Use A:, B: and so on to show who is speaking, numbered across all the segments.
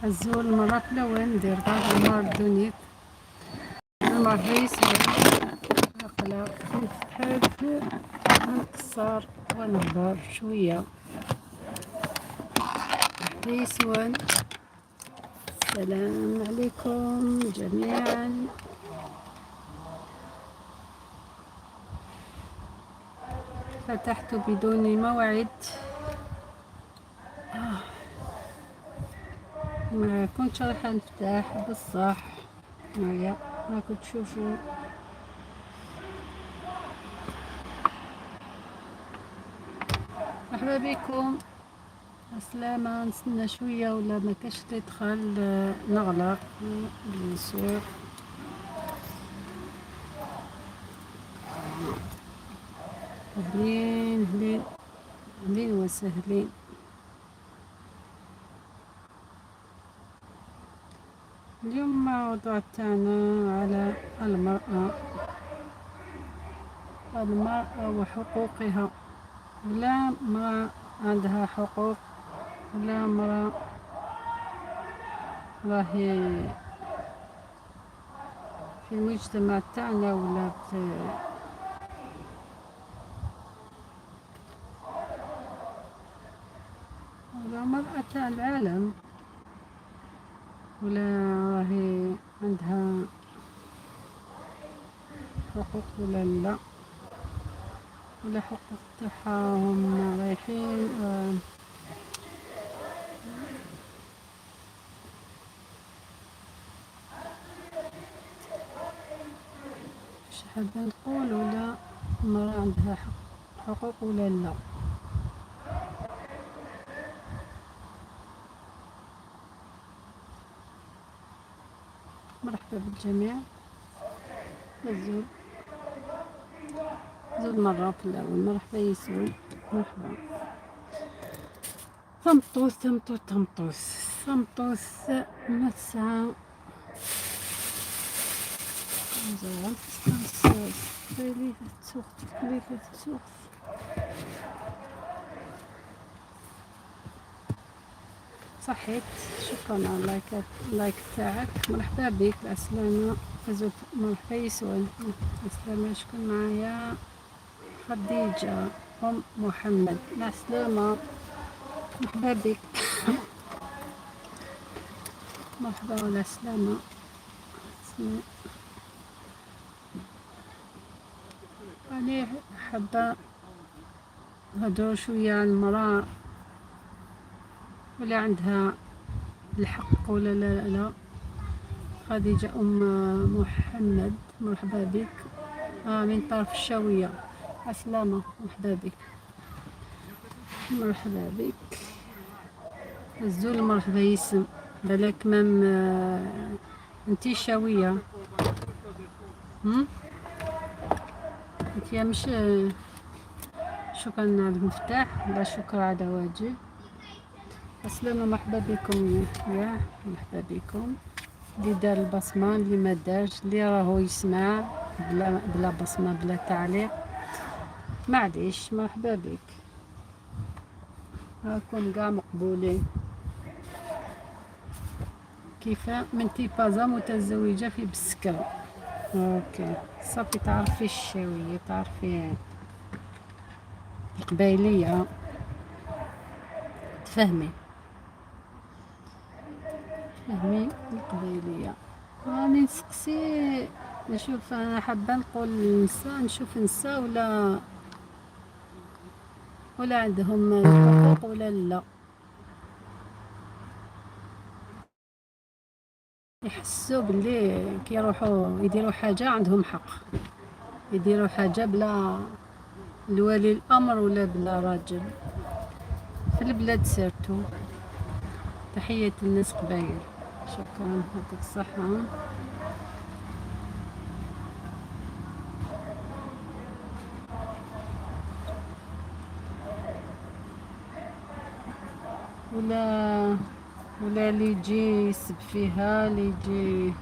A: الزول مرات لوين ندير دار عمر دونيت المرهيس نقلع نفتح نكسر ونهضر شوية. يسوان السلام عليكم جميعا. فتحت بدون موعد، ما كنتش رايحة نفتح بصح هيا راكم تشوفوا. مرحبا بكم، السلامة. نستنى شوية ولا ما كاش اللي دخل نغلق bien sûr. اهلين اهلين اهلين وسهلين. اليوم موضوع تاعنا على المرأة، المرأة وحقوقها. لا امرأة عندها حقوق ولا امرأة راهي في المجتمع تاعنا ولا في ولا مرأة تاع العالم ولا راهي عندها حقوق ولا لا، ولا حقوق تاعها هم رايحين. واش حابة نقول، ولا المرأة عندها حقوق ولا لا. مرحبا بالجميع. الزول زول مرة في الأول. مرحبا يسوع، مرحبا. ثمطوس ثمطوس ثمطوس ثمطوس مسا صحيت. شكرا على ال like تاعك. مرحبا بك، السلامة. مرحبا يسوع، السلامة. شكون معايا؟ خديجة أم محمد، السلامة. مرحبا بك، مرحبا ولا سلامة. أنا حابة نهضرو شوية على المرأة، ولا عندها الحق ولا لا. لا خديجة أم محمد، مرحبا بك. من طرف الشاوية. السلامة، مرحبا بك، مرحبا بك. الزول مرحبا يسم بالك même انتي شاوية. انتي مش. شكرا على المفتاح، لا شكر على واجب. السلامة، مرحبا بكم، يا مرحبا بكم. اللي دار البصمة، اللي ما دارش، اللي راهو يسمع بلا بصمة بلا تعليق، معليش، مرحبا بك، راكم قاع مقبولين. كيف من تيبازا متزوجة في بسكرة. OK صافي، تعرفي الشاوية، تعرفي القبايلية، تفهمي فهمي القبايلية. راني نسقسي نشوف، انا حابة نقول النساء، نشوف نساء ولا عندهم الحقوق ولا لا، يحسوا باللي كيروحوا يديروا حاجة عندهم حق يديروا حاجة بلا الولي الأمر ولا بلا راجل في البلاد surtout. تحية الناس قبايل، شكرا، يعطيك الصحة. ولا اللي يجي يسب فيها، اللي يجي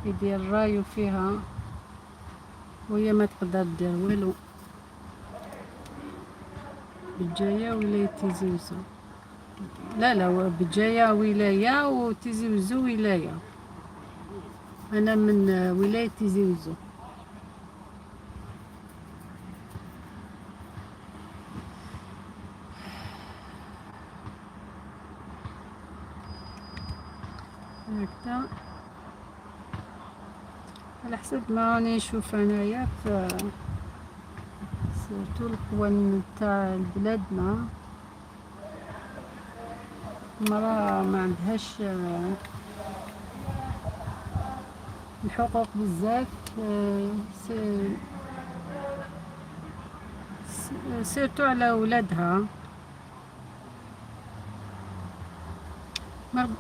A: يدير رايو فيها وهي ما تقدر دير والو. بجاية ولاية تيزي وزو. لا لا، بجاية ولاية وتيزي وزو ولاية. أنا من ولاية تيزي وزو. هكذا على حسب ما راني نشوف انايا في surtout القوانين تاع بلادنا، المرأة ما عندهاش الحقوق بزاف، surtout على ولادها.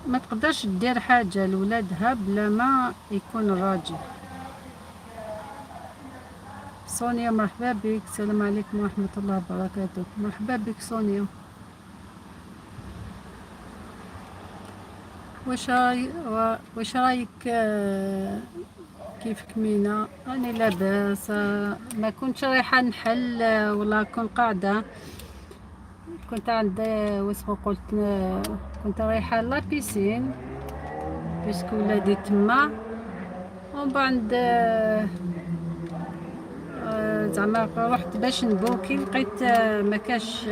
A: ما تقدرش دير حاجة لولادها بلا ما يكون الراجل. سونيا مرحبا بك، السلام عليكم ورحمة الله وبركاته. مرحبا بك سونيا. واش رايك كيفك مينا؟ راني لاباس، ما كنتش رايحة نحل، ولا كنت قاعدة، كنت عند واسمو قلت، كنت رايحة la piscine puisque ولادي تما، ومن بعد زعما رحت باش نبوكي لقيت ما كاش،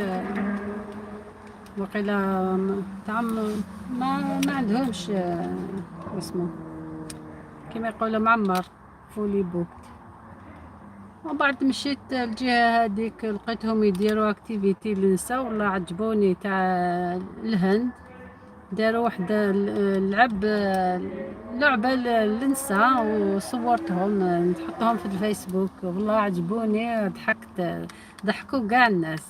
A: وقيلا تاع ما عندهمش، واسمو كيما يقولوا معمر fully booked. ومن بعد مشيت الجهة هذيك لقيتهم يديروا activité للنساء، والله عجبوني تاع الهند، داروا واحد اللعب، لعبة للنساء وصورتهم نحطهم في الفيسبوك، والله عجبوني، ضحكت، ضحكوا كاع الناس.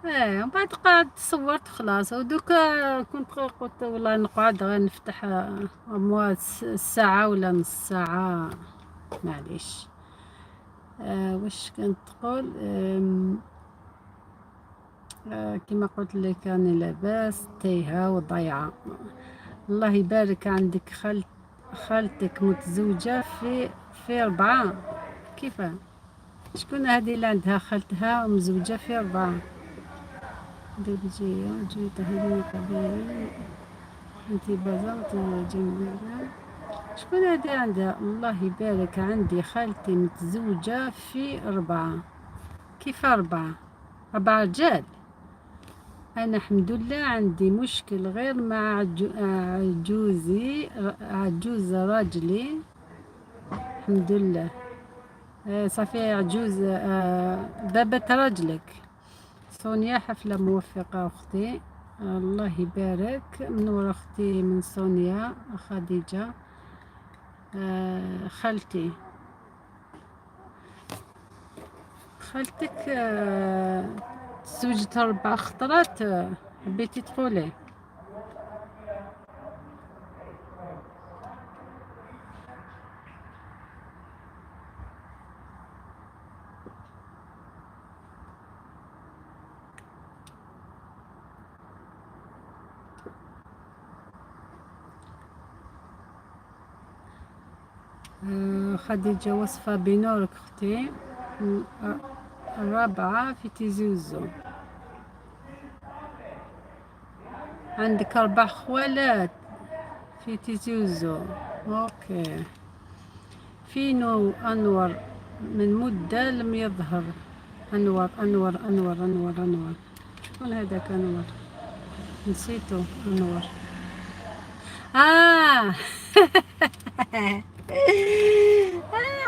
A: ايه ومن بعد قعدت صورت خلاص. ودوكا كنت قلت والله نقعد غير نفتح موا ساعة ولا نص ساعة معليش. واش كنت تقول؟ كما قلت لك راني لاباس، تايهة وضايعة. الله يبارك. عندك خالتك متزوجة في 4؟ كيف؟ شكون هذه اللي عندها خالتها مزوجة في 4؟ بيجي جيت هذه قبيل انتي بازا شكون هذه عندها؟ الله يبارك، عندي خالتي متزوجة في 4. كيف 4؟ 4 رجال. أنا الحمد لله عندي مشكل غير مع عجوز راجلي، الحمد لله. صافي عجوز، بابة راجلك. سونيا حفلة موفقة أختي، الله يبارك. منورة أختي من سونيا خديجة. خالتي، خالتك، تزوجت 4 خطرات، حبيتي تقولي؟ خديجة وصفة بنورك أختي. الرابعة في تيزي وزو. عندك 4 خوالات في تيزي وزو. OK. فينو أنور من مدة لم يظهر. أنور أنور أنور أنور أنور، شكون هذاك أنور؟ نسيتو أنور.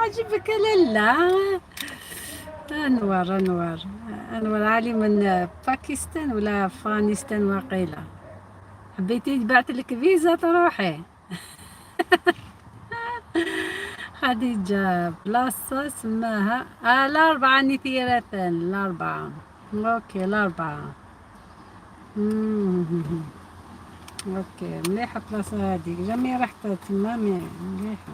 A: عجبك لالا أنور. أنور أنور علي من باكستان ولا أفغانستان وقيلة. حبيتي تبعت لك فيزا تروحي. خديجة بلاصة سماها الأربعة نثيرتان، الأربعة. OK الأربعة. OK مليحة البلاصة هذيك، jamais رحت تما mais مليحة.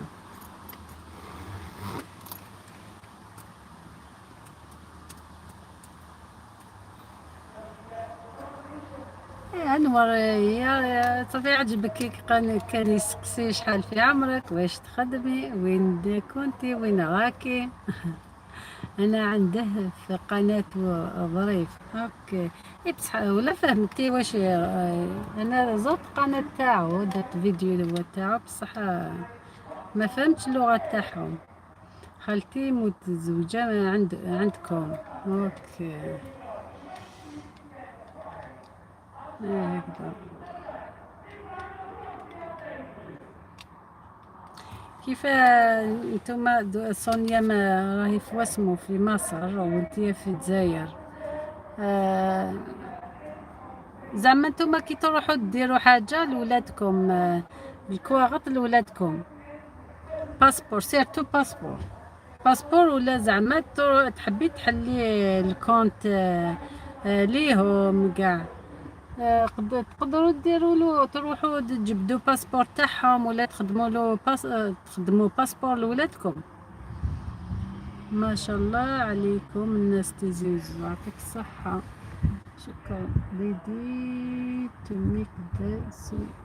A: إيه، أنور يا صافي عجبك كي كان يسقسي شحال في عمرك، واش تخدمي، وين كنتي، وين راكي. انا عنده في قناة ظريف. OK، إيه بصح ولا فهمتي واش انا زرت قناة تاعو، درت فيديو تاعو، بصح ما فهمتش اللغة تاعهم. خالتي متزوجة عندكم. OK، هكذا. كيف انتم سونيا ما راهي في واسمو في مصر وانتي في الجزائر، زعما انتم كي تروحوا ديروا حاجة لولادكم، الكواغط لولادكم، passeport، surtout passeport، passeport ولا زعما تحبي تحلي ال compte ليهم كاع، تقدروا ديروا له، تروحوا تجبدوا passeport تاعهم ولا تخدموا له تخدموا passeport لولادكم. ما شاء الله عليكم الناس تيزي وزو، يعطيك الصحة. شكرا. ready to make the switch.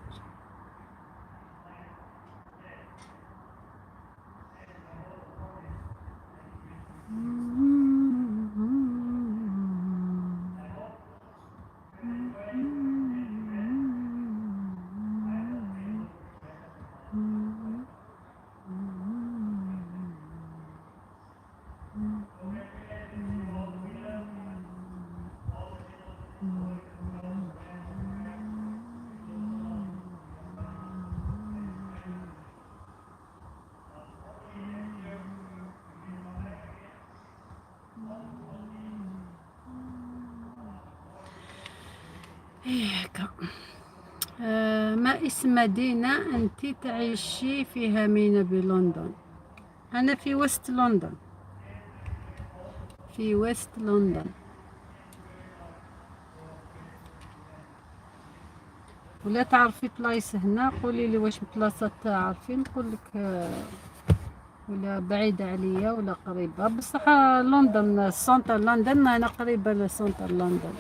A: هيك. ما اسم مدينة أنت تعيشي فيها مينا بلندن؟ أنا في West لندن، في West لندن. ولا تعرفي بلايص هنا قولي لي واش بلاصة تعرفي، نقول لك ولا بعيدة عليا ولا قريبة. بصح لندن centre لندن، أنا قريبة ل centre لندن،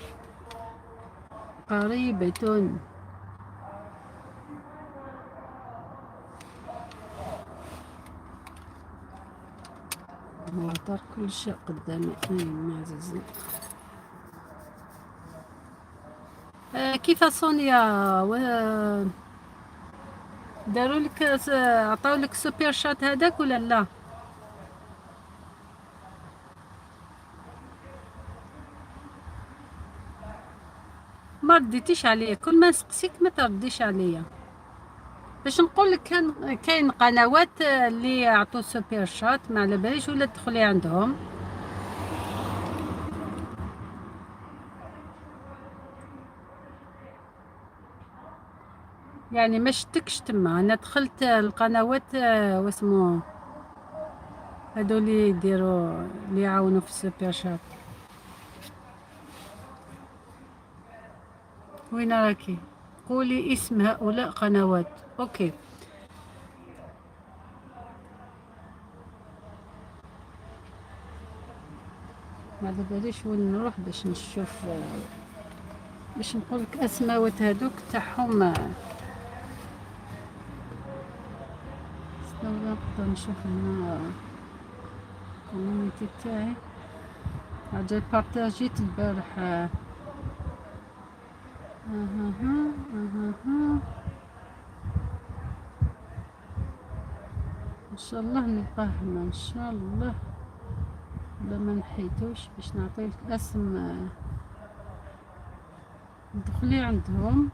A: قريبة. دار كل شيء قدامي. اي معززي. كيف سونيا داروا لك، عطاو لك super chat هذاك ولا لا؟ ما رديتيش عليا، كل ما نسقسيك ما ترديش عليا. باش نقول لك كان كاين قنوات اللي يعطوا super chat، ما على باليش ولا تدخلي عندهم. يعني ما شتكش تما، انا دخلت القنوات واسمو هادو اللي يديروا اللي يعاونوا في ال super chat. وين راكي؟ قولي اسم هؤلاء قنوات. OK، ما على باليش وين نروح باش نشوف، باش نقول لك اسماوات هذوك تاعهم. نقدر نشوف هنا community تاعي، حاجة بارتاجيت البارح. اها. ان شاء الله نلقاه هنا ان شاء الله، ولا ما نحيتوش باش نعطيك اسم دخلي عندهم.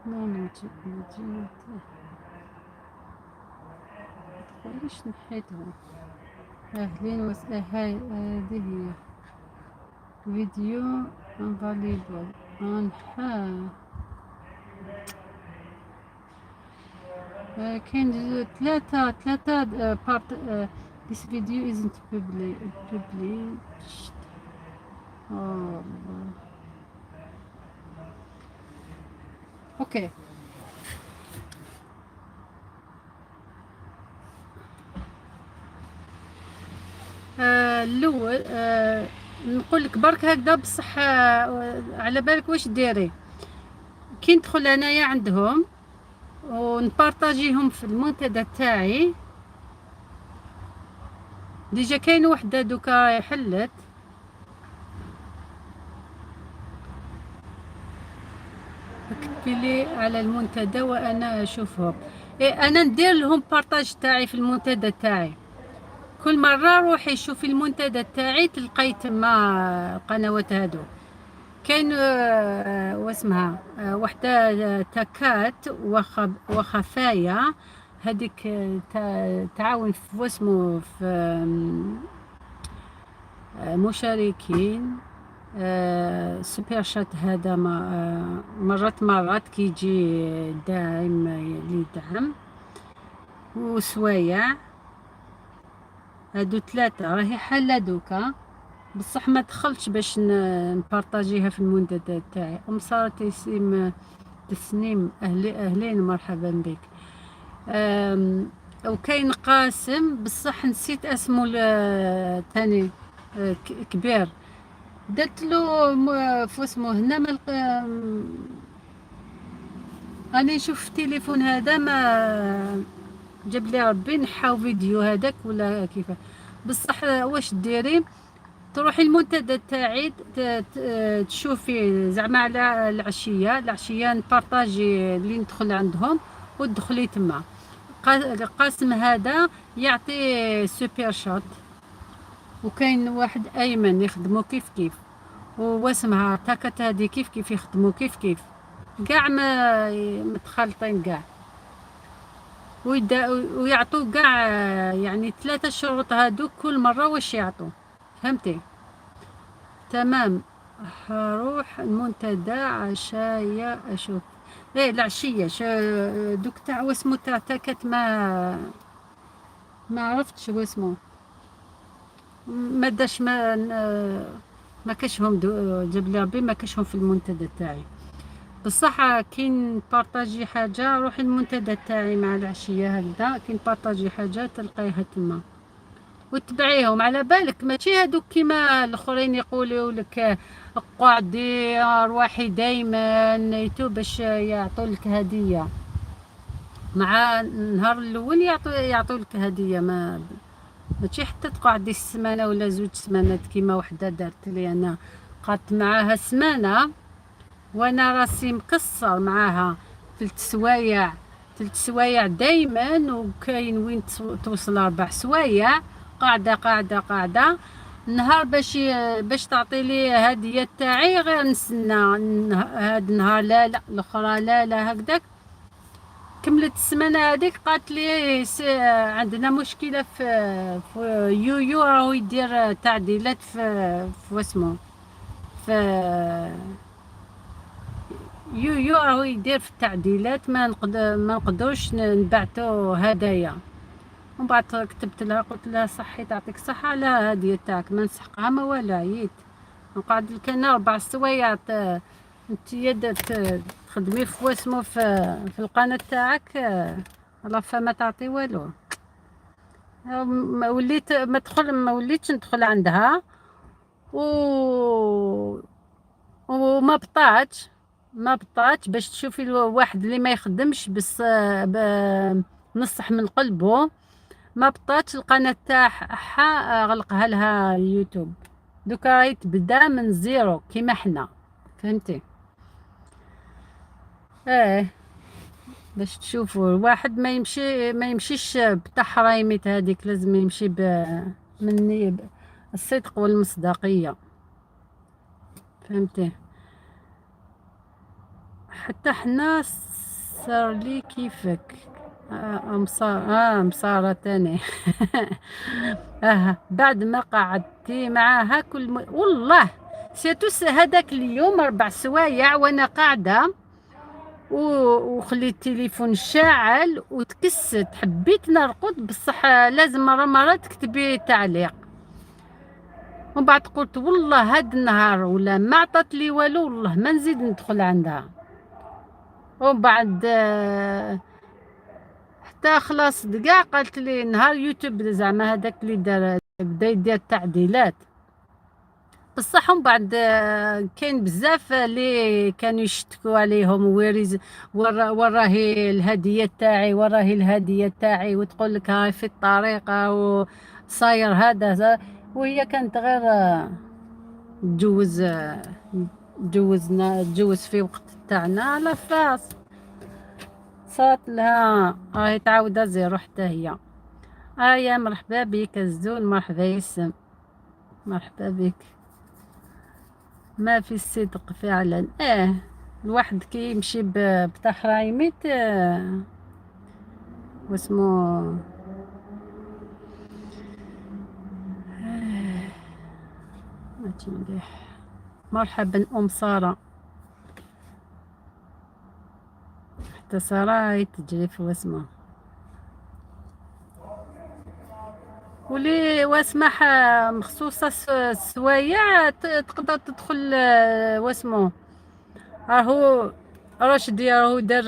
A: لا نجي تقوليش نحيتهم. اهلين وسهلا. هاي هذه هي video unavailable انحا. كاين ثلاثة part. this video isn't published. الله، OK. الاول نقول لك برك هكذا بصح على بالك واش ديري كي ندخل انايا عندهم ونبارطاجيهم في المنتدى تاعي. déjà كاين وحده دوكا حلت. اكتبي لي على المنتدى وانا اشوفهم. إيه انا ندير لهم partage تاعي في المنتدى تاعي. كل مرة روحي شوفي المنتدى تاعي تلقاي تما القنوات هادو. كاين واسمها وحده تاكات وخفايا، هذيك تعاون في واسمو في مشاركين. super chat هذا ما مرات مرات كيجي داعم اللي يدعم، وسوايع. هادو ثلاثة راهي حالة دوكا، بصح ما دخلتش باش نبارطاجيها في المنتدى تاعي. ام سارة تسليم تسنيم، اهلين مرحبا بك. وكاين قاسم بصح نسيت اسمه الثاني، كبير. درت له في اسمه هنا ما راني نشوف في التليفون هذا ما جاب لي ربي نحاو فيديو هذاك ولا كيف. بصح واش ديري، تروحي المنتدى تاعي تشوفي زعما على العشية، العشية نبارطاجي اللي ندخل عندهم وتدخلي تما. القاسم هذا يعطي super chat، وكاين واحد ايمن يخدمو كيف كيف، واسمها تاكات هذه كيف كيف يخدمو كيف كيف، كاع ما متخلطين كاع، ويعطوا كاع يعني ثلاثة شروط هادو كل مرة واش يعطوا، فهمتي؟ تمام. هروح المنتدى عشايا اشوف. ايه العشية دوك تاع واسمو تاع تاكات ما عرفتش واسمو، ما داش ما كاشهم جاب لي ربي ما كاشهم في المنتدى تاعي. بصح كي نبارطاجي حاجة روحي المنتدى تاعي مع العشية هكذا، كي نبارطاجي حاجة تلقايها تما وتبعيهم. على بالك ماشي هادوك كيما الاخرين يقولوا لك قعدي ارواحي دايما يتو باش يعطوا لك هديه. مع النهار الاول يعطوا لك هديه، ما ماشي حتى تقعدي سمانه ولا زوج سمانات كيما وحده دارت لي انا، قعدت معاها سمانه وانا راسي مكسر معاها 3 سوايع، 3 سوايع دايما، وكاين وين توصل 4 سوايع قاعدة قاعدة قاعدة. النهار باش تعطي لي هديه تاعي غير نستنى هاد النهار لا لا الاخرى لا لا هكذاك. كملت السمانه هذيك قالت لي عندنا مشكلة في يويو راهو يدير تعديلات في واسمو في يويو راهو يدير في التعديلات، ما نقدروش نبعثو هدايا. ومن بعد كتبت لها قلت لها صحي تعطيك صحة على هدية تاعك، ما نسحقها ما والو، عييت نقعد لك انا 4 سوايع انت تخدمي في واسمو في القناة تاعك، لا فما تعطي والو. ما وليت ما تدخل، ما وليتش ندخل عندها، وما بطاتش، ما بطاتش باش تشوفي الواحد اللي ما يخدمش بس نصح من قلبه. ما بطاتش القناة تاعها غلقها لها اليوتيوب، دوكا راهي تبدا من zéro كيما حنا، فهمتي؟ ايه باش تشوفوا الواحد ما يمشيش بتحرايميت هذيك، لازم يمشي من الصدق والمصداقية، فهمتي؟ حتى حنا صار لي كيفك. مصارة تاني. بعد ما قعدتي معاها كل والله سيتوس هذاك اليوم 4 سوايع وانا قاعدة وخليت التليفون شاعل وتكست، حبيت نرقد بصح لازم مرة مرة تكتبي تعليق. ومن بعد قلت والله هاد النهار ولا ما عطات لي والو والله ما نزيد ندخل عندها. ومن بعد حتى خلاص كاع قالت لي نهار يوتيوب زعما هذاك اللي دار بدا يدير التعديلات بصح. ومن بعد كاين بزاف اللي كانوا يشتكوا عليهم، ويريز وراهي الهدية تاعي، وراهي الهدية تاعي، وتقول لك هاي في الطريقة صاير هذا، وهي كانت غير تجوز تجوزنا تجوز في وقت تاعنا على فاس. صارت لها راهي تعاود zéro حتى هي. آيا مرحبا بك الزون، مرحبا يسم، مرحبا بك. ما في الصدق فعلا. الواحد كي يمشي بتحرايميت واسمو ماشي مليح. مرحبا ام ساره، حتى ساره هاي تجري في واسمه ولي واسمح مخصوصة السوايع تقدر تدخل واسمو راهو راشد راهو دار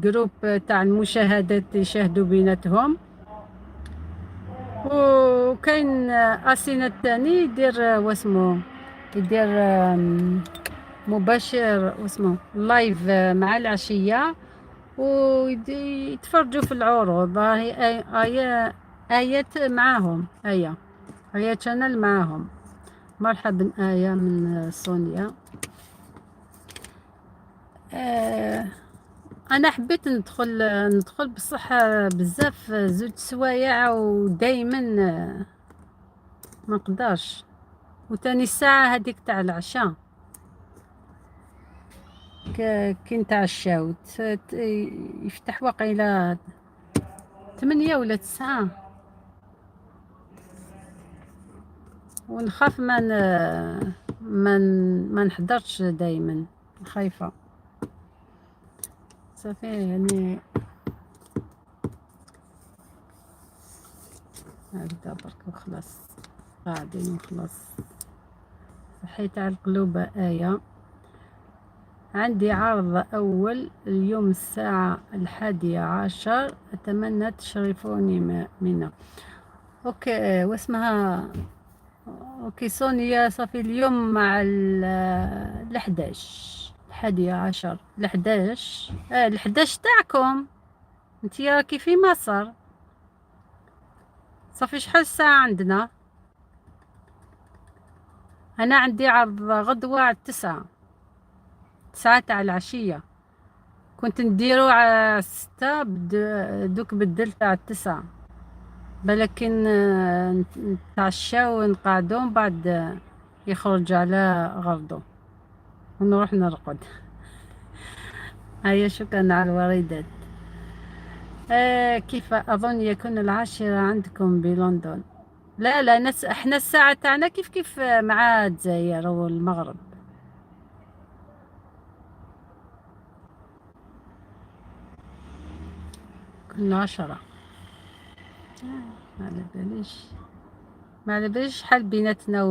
A: groupe تاع المشاهدات يشاهدوا بيناتهم. وكاين اسينا الثاني يدير واسمو يدير مباشر واسمو live مع العشية ويتفرجوا في العروض. راهي آية آيات معاهم، آية آية channel معاهم. مرحبا آية من سونيا. أنا حبيت ندخل بصح بزاف زوج سوايع ودايما ما نقدرش. وتاني الساعة هذيك تاع العشاء كي نتعشاو يفتح وقيلة 8 ولا 9، ونخاف ما نحضرش دايما، خايفة صافي يعني هكذا برك وخلاص قاعدين وخلاص. صحيت على القلوبة آية. عندي عرض أول اليوم الساعة 11، أتمنى تشرفوني منا. OK واسمها OK سونيا. صافي اليوم مع 11، 11، 11، 11 تاعكم. انتي راكي في مصر. صافي شحال الساعة عندنا؟ أنا عندي عرض غدوة على 9، 9 تاع العشية. كنت نديرو على 6، دوك بدلت على 9، ولكن نتعشاو ونقعدو من بعد يخرج على غرضو ونروح نرقد. هيا شكرا على الوريدات. كيف أظن يكون 10 عندكم بلندن؟ لا لا، احنا الساعة تاعنا كيف كيف مع الجزائر والمغرب. كنا 10. ما على باليش، ما على باليش شحال بيناتنا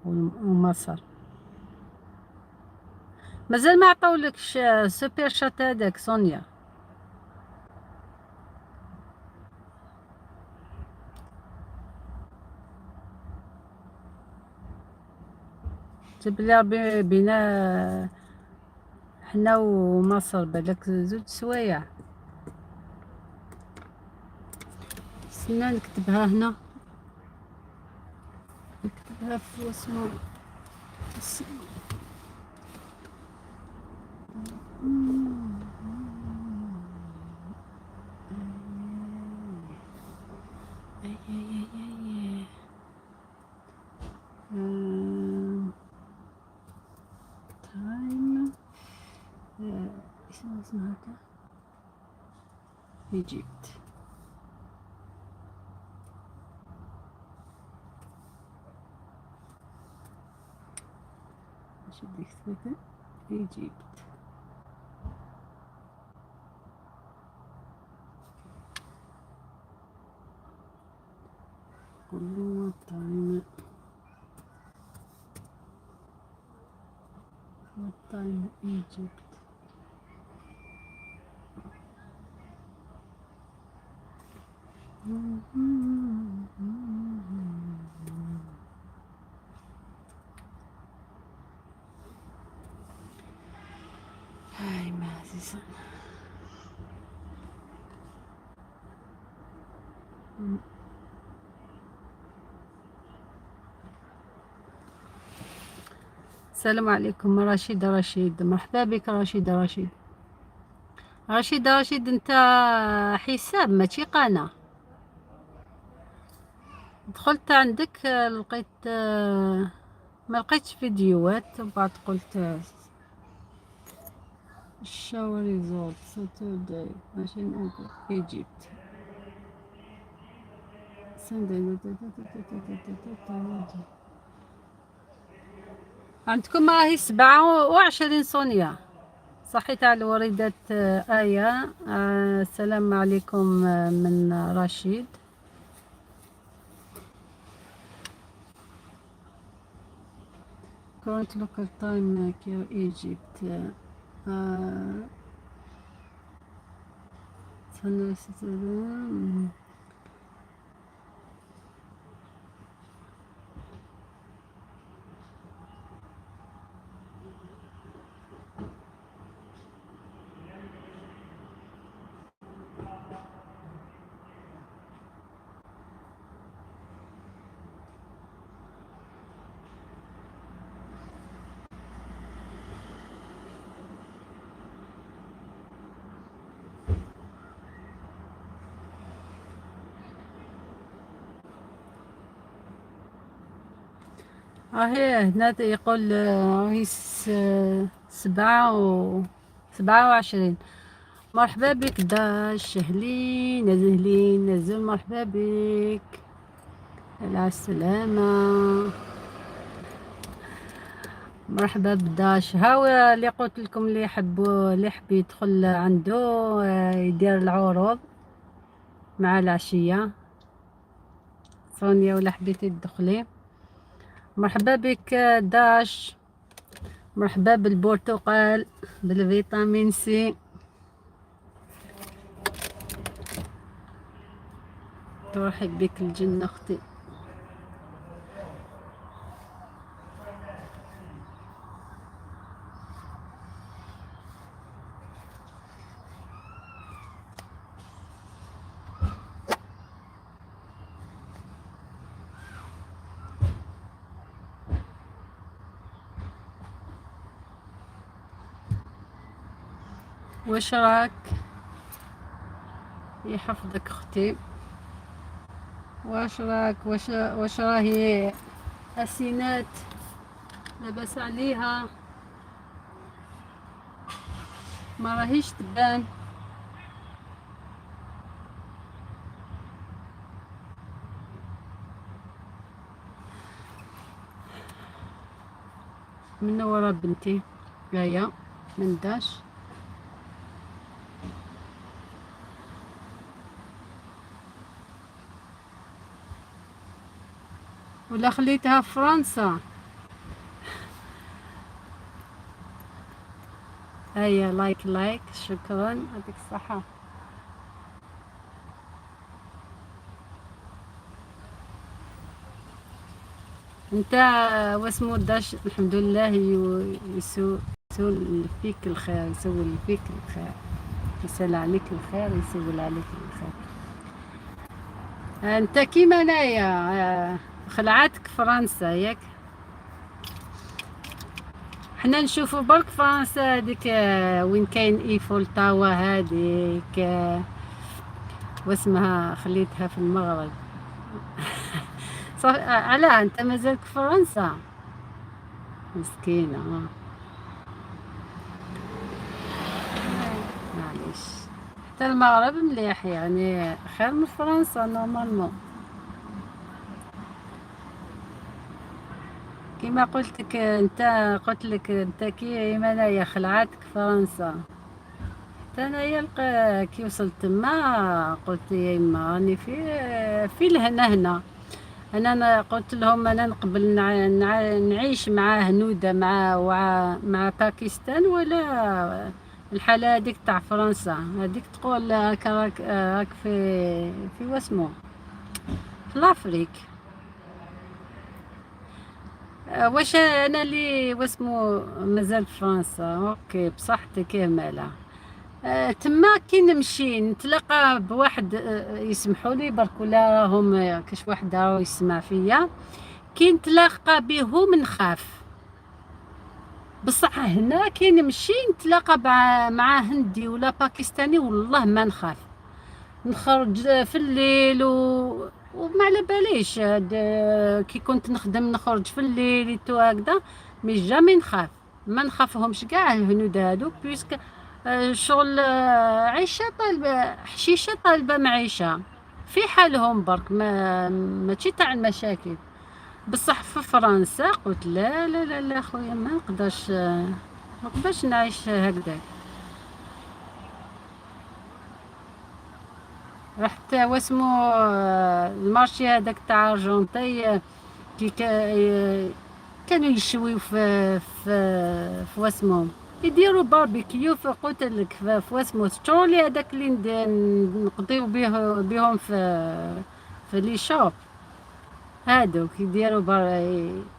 A: ومصر. مازال ما عطاولكش super chat هذاك سونيا؟ تبلا بينا حنا ومصر بالك زوج سوايع. استنى نكتبها هنا، نكتبها في اسمو. اي اي اي اي time اسمه هذا Egypt. ايش بدي اكتبها؟ Egypt. قولوا time، what time Egypt. هاي ما عزيزة. السلام عليكم رشيد رشيد، مرحبا بك رشيد رشيد. رشيد رشيد، انت حساب ماشي قناة. دخلت عندك لقيت، ما لقيتش فيديوهات، وبعد قلت show result Saturday machine Egypt Sunday. عندكم راهي 27 سونيا. صحيت على الوريدات آية. السلام عليكم من رشيد. current local time Cairo Egypt سنة. راهي هنا يقول راهي 7:27. مرحبا بك داش، اهلين اهلين نزل، مرحبا بك، على السلامة. مرحبا بداش. هاو اللي قلت لكم، اللي يحب يدخل عنده يدير العروض مع العشية. سونيا ولا حبيتي تدخلي، مرحبا بك داش. مرحبا بالبرتقال بال vitamine C. ترحب بك الجنة اختي. واش راك؟ يحفظك اختي. واش راك؟ واش راهي اسينات؟ لاباس عليها؟ ما راهيش تبان. منورة بنتي جاية من داش. ولا خليتها في فرنسا؟ هيا like like، شكرا، يعطيك الصحة. انت واسمو داش، الحمد لله، يسول فيك الخير، يسول فيك الخير، يسأل عليك الخير، يسول عليك الخير. انت كيما انايا خلعتك فرنسا ياك؟ حنا نشوفوا برك فرنسا هذيك وين كاين Eiffel Tower هذيك واسمها، خليتها في المغرب. صح علاه انت مازالك في فرنسا؟ مسكينة، معليش، حتى المغرب مليح، يعني خير من فرنسا normalement. كما قلت لك انت، قلت لك انت كيما انايا خلعتك فرنسا، حتى انايا كي وصلت تما قلت يا يما راني في الهنا هنا. انا قلت لهم انا نقبل نعيش مع هنوده مع باكستان ولا الحاله هذيك تاع فرنسا هذيك، تقول راك في واسمو في l'Afrique. واش انا اللي واسمو مازال في فرنسا؟ OK، بصحتك يا مالا. تما كي نمشي نتلاقى بواحد، يسمحوا لي برك ولا راهم كاش واحد راهو يسمع فيا، كي نتلاقى بهم نخاف. بصح هنا كي نمشي نتلاقى مع هندي ولا باكستاني، والله ما نخاف، نخرج في الليل وما على باليش. كي كنت نخدم نخرج في الليل et tout هكذا، mais jamais نخاف، ما نخافهمش كاع الهنود هادوك، puisque شغل عيشه طالبه حشيشه طالبه معيشه في حالهم برك، ما ماشي تاع المشاكل. بصح في فرنسا قلت لا لا لا لا خويا، ما نقدرش، ما نقدرش نعيش هكذاك. رحت واسمو ال marché هذاك تاع Argenteuil، كي كانوا يشويو في واسمو، يديروا باربيكيو في، قلت لك في واسمو ترولي هذاك اللي نقضيو بهم في les shops هادوك، يديروا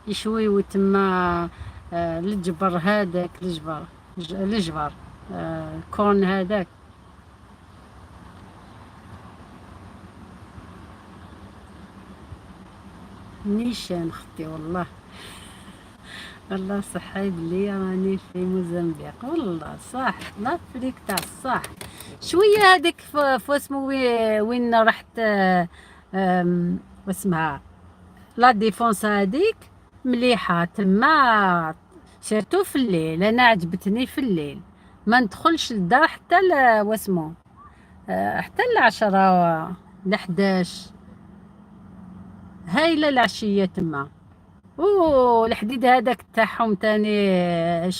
A: يشويو تما الجبر هذاك، الجبر corn هذاك. نيشان اختي، والله والله صحي بلي راني في موزمبيق، والله صح l'Afrique تاع الصح. شويه هذيك في وين رحت، واسمها La Défense هذيك مليحه تما، surtout في الليل. انا عجبتني في الليل، ما ندخلش للدار حتى واسمو حتى 10 ل11، هايله العشيه تما. والحديد هذاك تاعهم تاني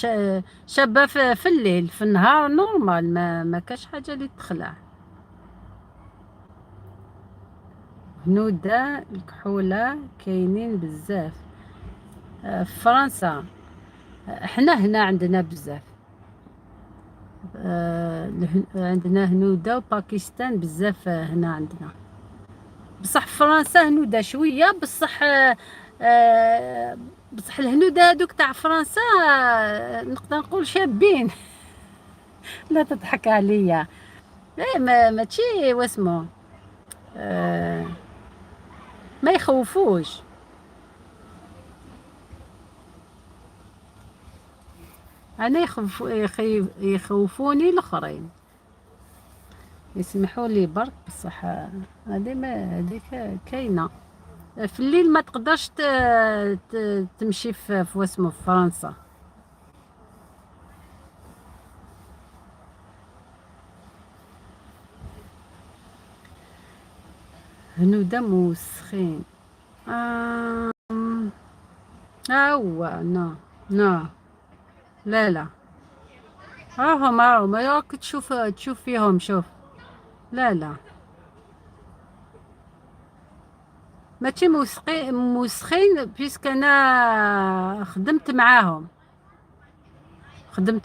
A: شابه في الليل، في النهار normal ما كاش حاجه اللي تخلع. هنودا الكحوله كاينين بزاف في فرنسا، حنا هنا عندنا بزاف، عندنا هنودا وباكستان بزاف هنا عندنا. بصح في فرنسا هنودا شويه، بصح الهنود هذوك تاع فرنسا نقدر نقول شابين. لا تضحك عليا، ايه ما ماشي واسمو ما يخوفوش. انا يخوفوني الاخرين، يسمحوا لي برك. بصح هذه ما هذيك كاينه في الليل، ما تقدرش تمشي في واسمو في فرنسا. هنودا موسخين. هو non non لا لا، راهم راك تشوف فيهم، شوف. لا لا ماشي موسخين، puisque انا خدمت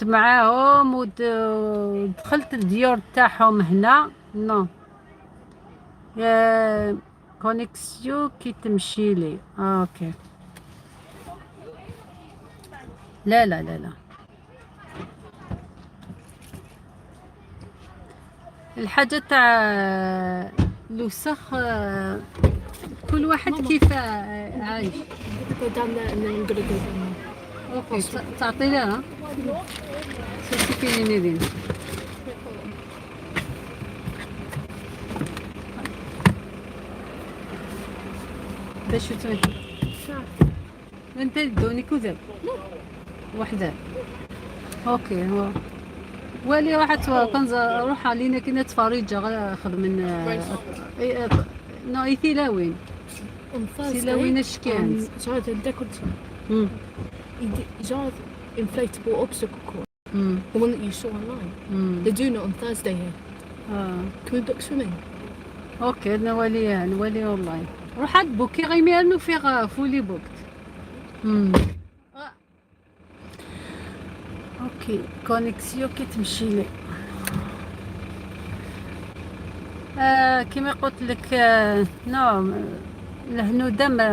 A: معاهم ودخلت الديور تاعهم هنا. non connexion كي تمشي لي OK. لا لا لا لا، الحاجة تاع الوسخ كل واحد كيف عايش.
B: Go down there and then I'm gonna go down there.
A: OK، تعطي لها سيسي كاينين يدين. باش تمشي انت دوني كذب وحده. OK، هو والي راحت كنز روح علينا كنا تفاريجا غير خذ من نو يثيلاوين.
B: On Thursday,
A: سيلاوين اش كانت؟
B: Genre decorative, genre inflatable obstacle course, the one that you saw online. They're doing it on Thursday here. Can we book swimming?
A: OK، نولي اونلاين. روح عند بوكي غيميرنو في fully booked. OK، connexion كي تمشي لي كيما قلت لك non الهنوده ما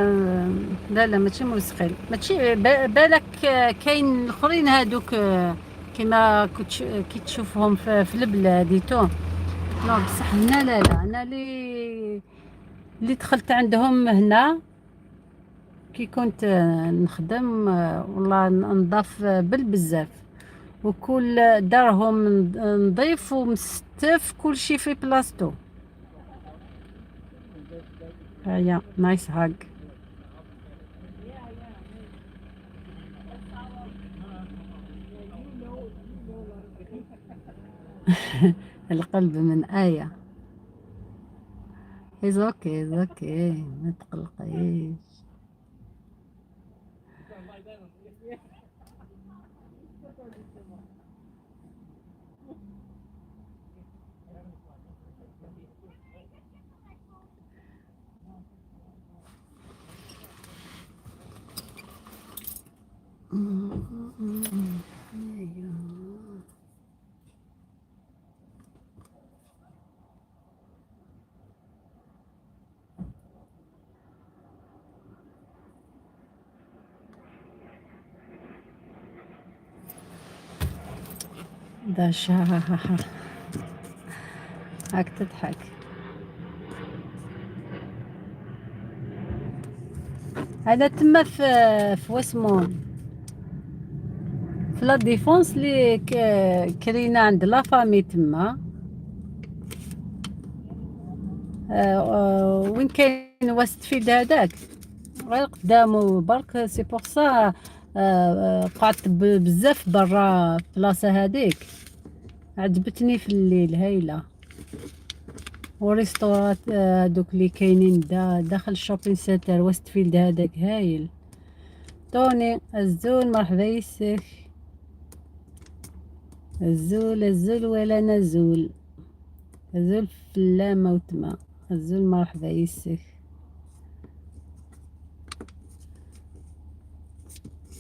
A: لا لا ماشي موسخين، ماشي بالك كاين الاخرين هادوك كيما كنت كي تشوفهم في البلاد et tout. non بصح هنا لا لا، انا اللي دخلت عندهم هنا كي كنت نخدم والله نضاف بالبزاف، وكل دارهم نظيف ومستف، كل شي في بلاصتو. هيا nice hug. القلب من آية. It's okay, it's okay، ما تقلقيش. أيوه. داش هاك تضحك. هذا تما في واسمو في La Défense اللي كرينا عند la famille تما، وين كاين Westfield هذاك غير قدامو برك. c'est pour ça قعدت بزاف برا بلاصة هذيك، عجبتني في الليل هايلة. و restaurants هذوك اللي كاينين داخل ال shopping center Westfield هذاك هايل. توني الزول مرحبا يسك الزول الزول ولا نزول الزول في موتما الزول مرحبا يسك.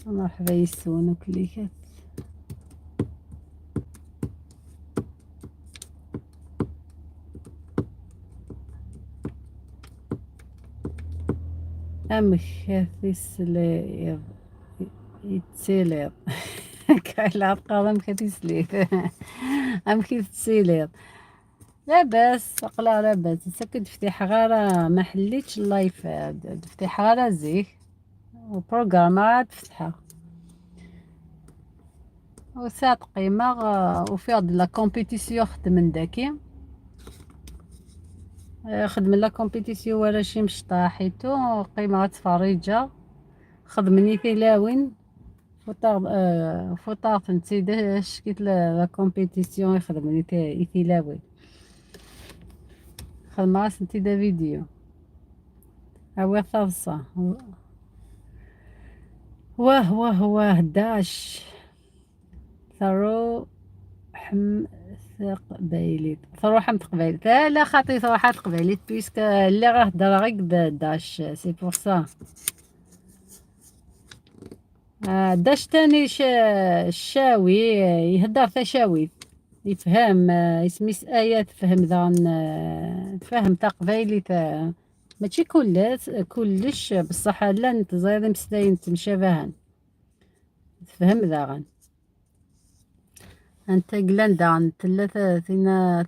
A: مرحبا يسون وكليكات. أمك تسليض يتسليض كاين أمك تسليض أمك تسليض. لاباس قلا لاباس. سكت فتح غارة ما حليتش ال live، فتح غارة زيك و programme تفتحها وساعة قيمة وفي la compétition. خدم من داكي خدم la compétition ولا شي مشطاحيتو قيمة تفريجة خدمني في لاوين فوطا فوطا نتي كيت la compétition يخدمني ثلاوين خدم راس نتي دا فيديو هو ثالثة. واه واه واه داش ثرو حم ثقبايليت ثرو حم تقبايليت. لا خاطي ثروحات قبايليت puisque اللي راه هضر غير داش c'est pour ça. داش تاني الشاوي يهدر تشاوي يفهم يسميس آيات تفهم ذا تفهم تقبايليت ماشي كلش بصح لا نتزايد مسلاين تمشابهن تفهم ذا انت قلان دان تلا ثينا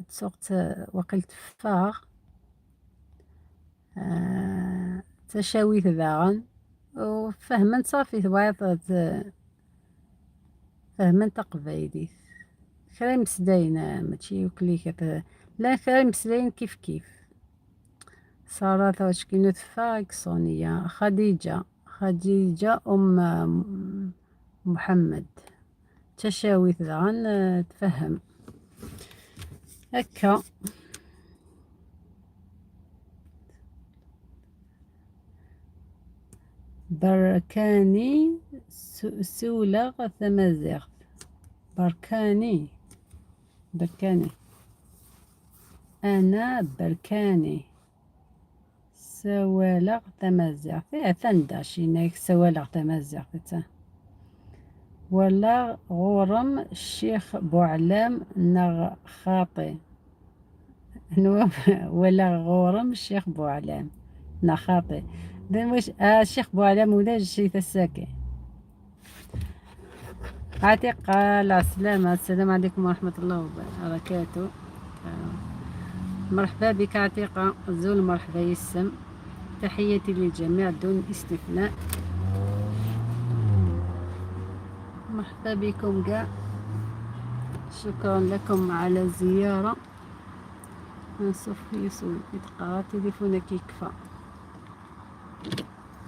A: تسوقت وقيل تفاغ تشاويت ذاغن وفهمن صافي تبغيط فهمن تقبايليت كرا مسداين ماشي وكليك لا كرا مسداين كيف كيف. سارة واش كينو تفاك صونية خديجة خديجة أم محمد تشاويت ذغن تفهم هكا. بركاني سولغ ثمازيغ بركاني بركاني أنا بركاني سوالغ تمازيغ فيها ثنداش هناك سوالغ تمازيغ ولا غورم الشيخ بوعلام نغ خاطي ولا غورم الشيخ بوعلام نخاطي واش الشيخ بوعلام ولا شي تساكي. عتيق على السلامة. السلام عليكم ورحمة الله وبركاته. مرحبا بك عتيقة الزول مرحبا يسم. تحياتي للجميع دون استثناء. مرحبا بكم كاع، شكرا لكم على الزيارة. نصف يسوع يتقرا تليفونك يكفى.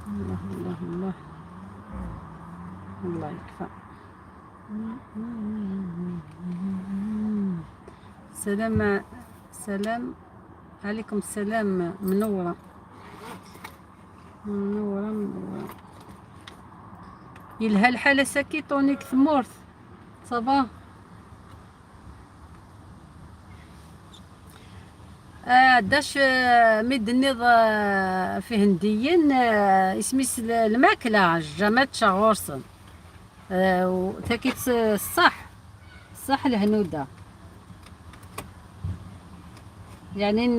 A: الله الله الله الله يكفى. سلام سلام عليكم. السلام. منورة منورة منورة. يلها الحالة ساكي طونيك ثمورث ça va. داش ميد النيض في هنديين اسميس الماكلة jamais تشاغورسن وتاكيت الصح صح الهنودة يعني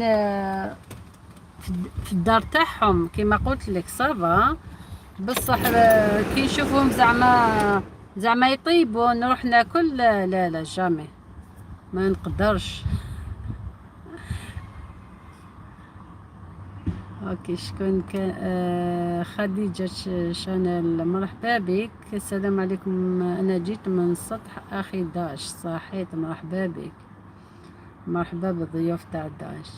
A: في الدار تاعهم كيما قلت لك ça va. بصح كي نشوفهم زعما يطيبوا نروح ناكل، لا لا لا jamais ما نقدرش. OK شكون كان؟ خديجة شانيل مرحبا بك. السلام عليكم، انا جيت من سطح اخي داش. صحيت، مرحبا بك، مرحبا بالضيوف تاع داش.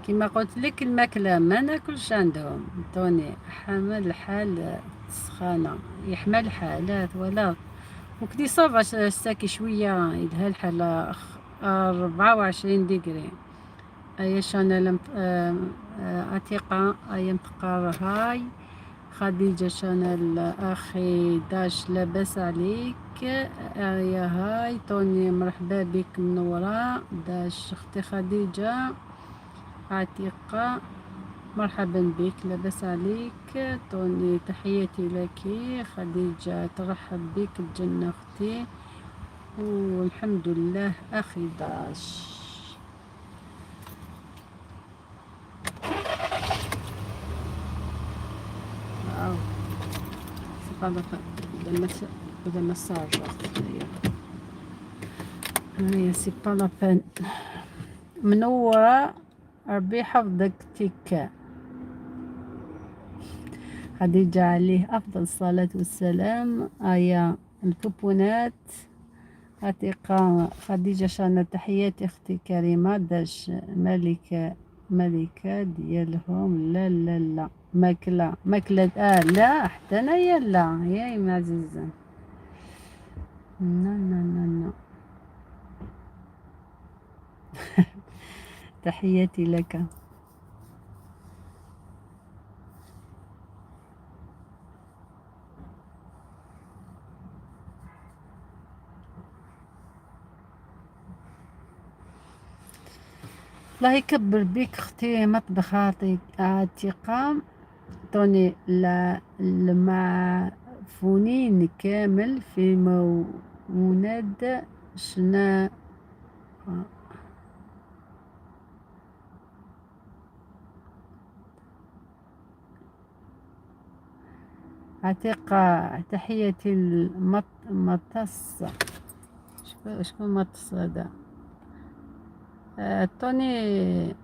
A: كما قلت لك الماكلة ما ناكلش عندهم. توني حمل الحال سخانه يحمل الحالات ولا وكدي ça va ساكي شوية يدها الحال 24 degrés. ايا شانيل عتيقة ايا متقار hi. خديجة شانيل اخي داش لاباس عليك. يا hi توني مرحبا بك منورة. داش اختي خديجة عتيقة مرحبا بك لاباس عليك. توني تحياتي لك. خديجة ترحب بك الجنة اختي والحمد لله اخي داش. واو c'est pas la massage هيا c'est pas la peine. منورة ربي يحفظك تيكا خديجة عليه أفضل الصلاة والسلام. آيا البوبونات عتيقة خديجة شانا تحياتي أختي كريمة. داش ملكة ملكة ديالهم. لا لا لا ماكلة ماكلة لا حتى انايا لا يا يما عزيزة لا لا لا لا. تحياتي لك. الله يكبر بك اختي مطبخ عتيقة. توني لا المعفونين كامل في موند شنا عتيقة. تحياتي المطص. شكون مطص هذا؟ توني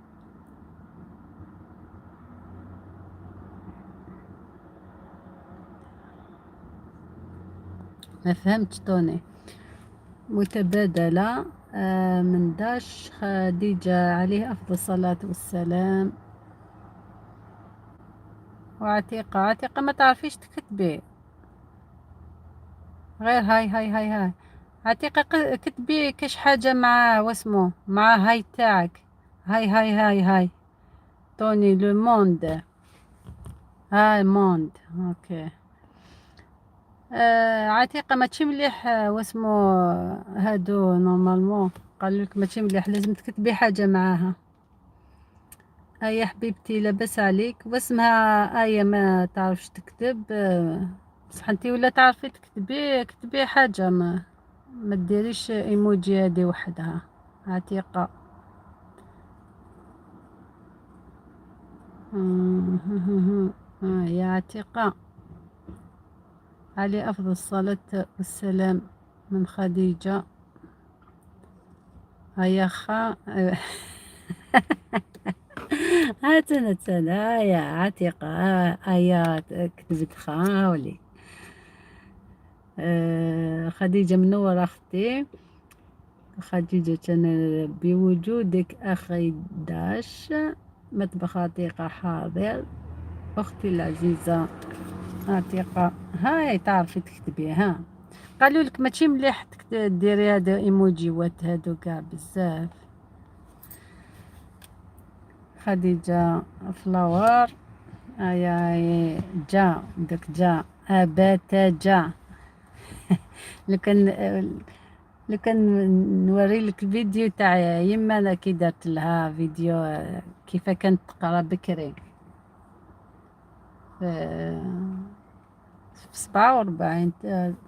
A: ما فهمتش. توني متبادلة من داش. خديجة عليه أفضل الصلاة والسلام. وعتيقة عتيقة ما تعرفيش تكتبي غير hi hi hi hi. عتيقة كتبي كاش حاجة مع واسمو مع hi تاعك. hi hi hi hi توني le monde هاي monde OK. عتيقة ماشي مليح واسمو هادو normalement قالوا لك ماشي مليح لازم تكتبي حاجة معاها. ايا حبيبتي لاباس عليك. واسمها ايا ما تعرفش تكتب بصح انتي ولا تعرفي تكتبي كتبي حاجة ما ديريش ايموجي هادي وحدها. عتيقة يا عتيقة علي أفضل الصلاة والسلام من خديجة. هيا خا هاتنا تنا يا عتيقة، آيات كتبت خاولي. خديجة منورة أختي خديجة، أنا بوجودك أخي داش. مطبخ عتيقة حاضر أختي العزيزة عتيقة. هاي تعرفي تكتبي؟ ها قالوا لك ماشي مليح ديري هادو ايموجيوات هادو كاع بزاف. خديجة flower، اي جا دوك جا ابات جا. لو كان نوري لك الفيديو تاع يما انا كي درت لها فيديو كيف كانت تقرا بكري في 47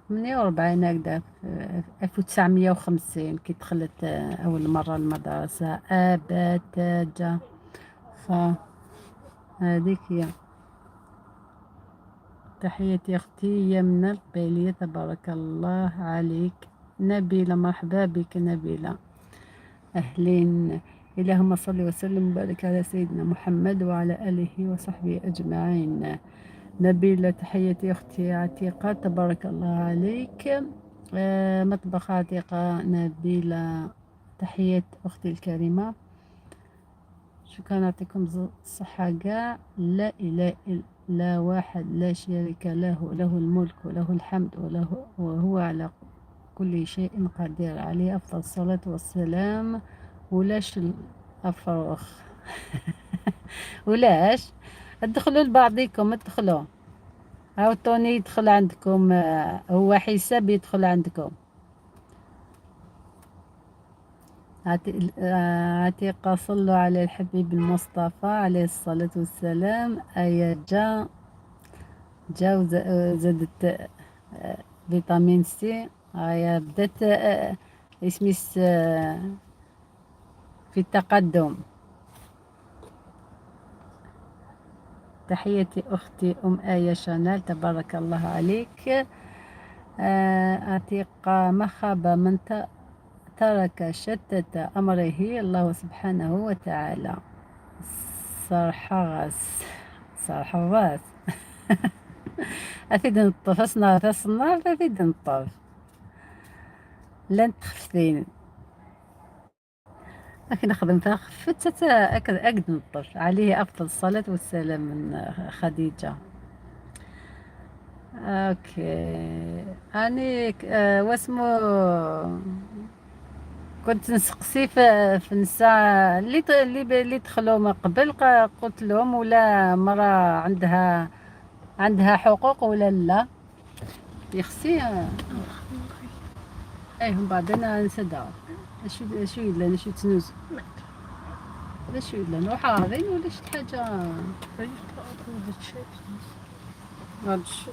A: 48 هكذا، في 1950 كي دخلت أول مرة المدرسة. أبات جا خ هذيك هي. تحياتي أختي يمنى القبيلية، تبارك الله عليك. نبيلة مرحبا بك نبيلة، أهلين. اللهم صل وسلم وبارك على سيدنا محمد وعلى آله وصحبه أجمعين. نبيلة تحياتي أختي عتيقة، تبارك الله عليك. مطبخ عتيقة نبيلة، تحيات أختي الكريمة. شكرا، يعطيكم الصحة كاع. لا إله إلا واحد لا شريك له، له الملك وله الحمد وله وهو على كل شيء قدير، عليه أفضل الصلاة والسلام. ولاش الأفروخ؟ ولاش ادخلوا لبعضكم، ادخلوا. هاو توني يدخل عندكم، هو حساب يدخل عندكم. عتيقة صلوا على الحبيب المصطفى عليه الصلاة والسلام. أيا جا جا وزادت vitamine C. هيا بدات اسميس في التقدم. تحياتي أختي أم آية شانال، تبارك الله عليك. عتيقة ما خاب من ترك شتت أمره الله سبحانه وتعالى. صرحغس صرحغاس أفيد نطف أصنع تصنع أفيد نطف لن تخفتين لكن نخدم فيها خفت أكد نطف. عليه أفضل الصلاة والسلام من خديجة. OK أني واسمو كنت نسقسي في النساء اللي دخلوا من قبل، قلت لهم ولا مرة عندها حقوق ولا لا. يخسي اي هم بعد انا نسدع شو شو الا شو تنوز لا شو الا نروح هذين ولا شي حاجة.
B: I just put up all the chips
A: غادش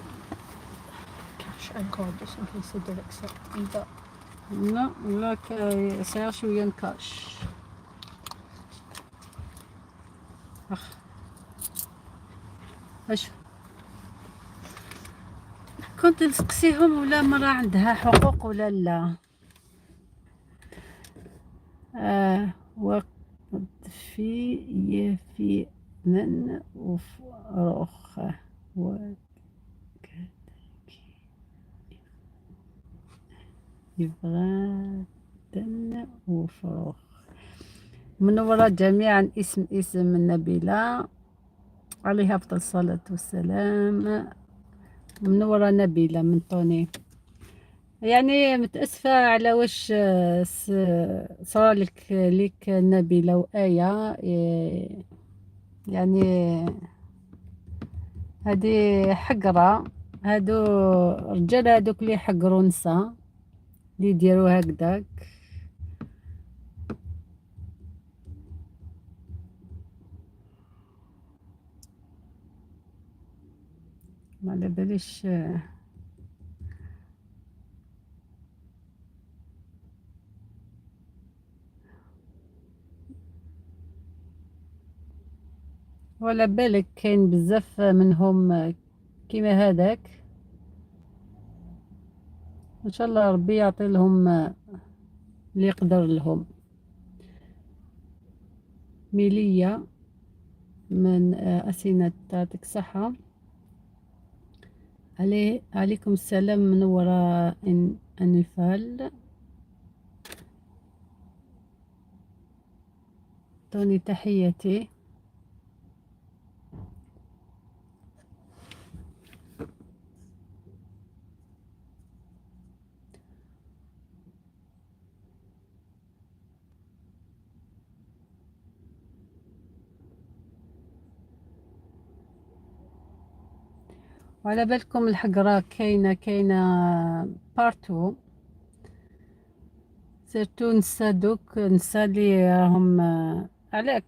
B: cash and card just in case they don't accept either.
A: لا لا سير شوية كاش. اخ اش كنت نسقسيهم ولا مرة عندها حقوق ولا لا. وقت في يفي من وفرخ يفغادن وفروخ. منورة جميعا. اسم نبيلة عليها أفضل الصلاة والسلام. منورة نبيلة من طوني. يعني متأسفة على واش صار لك نبيلة وآية. يعني هذه حقرة، هادو رجال هادوك اللي يحقروا نساء اللي يديروا هكذاك. ما على باليش. ولا بالك كاين بزاف منهم كيما هذاك. ان شاء الله ربي يعطي لهم اللي يقدر لهم. ميلية من أسينات، تعطيك الصحة. عليكم السلام، منورة أنفال. توني تحياتي. وعلى بالكم الحقرة كاينة كاينة partout، surtout نسا دوك، نسا اللي راهم على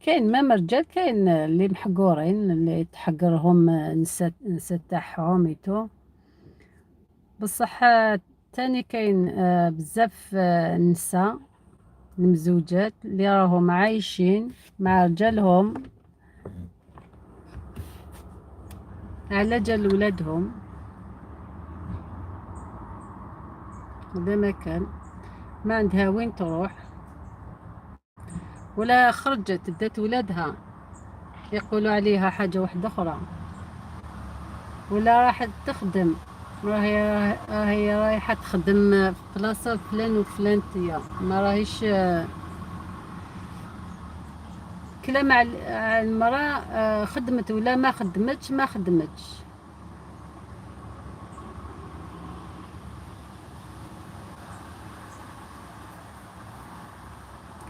A: كاين même رجال، كاين اللي محقورين، اللي تحقرهم نسا تاعهم et tout. بصح تاني كاين بزاف نسا المزوجات اللي راهم عايشين مع رجالهم على جال ولادهم. هذا ما كان، ما عندها وين تروح، ولا خرجت دات ولادها يقولوا عليها حاجة واحدة أخرى، ولا راحت تخدم، راهي رايحة تخدم في بلاصة فلان وفلان، تيا ما راهيش كلام على المرأة خدمت ولا ما خدمتش، ما خدمتش.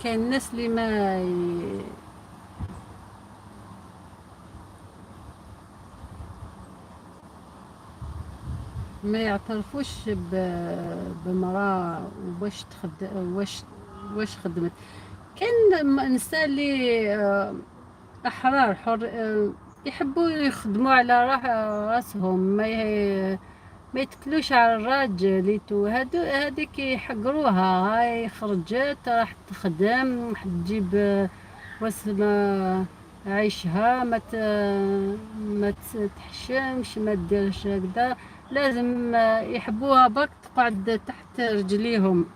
A: كاين الناس اللي ما يعترفوش بمرأة واش واش خدمت. كاين نساء اللي احرار حر، يحبوا يخدموا على راسهم، ما يتكلوش على الراجل. هادو هذيك يحقروها، هاي خرجت راح تخدم، راح تجيب واسم عيشها، ما تحشمش، ما ديرش هكذا. لازم يحبوها برك تقعد تحت رجليهم،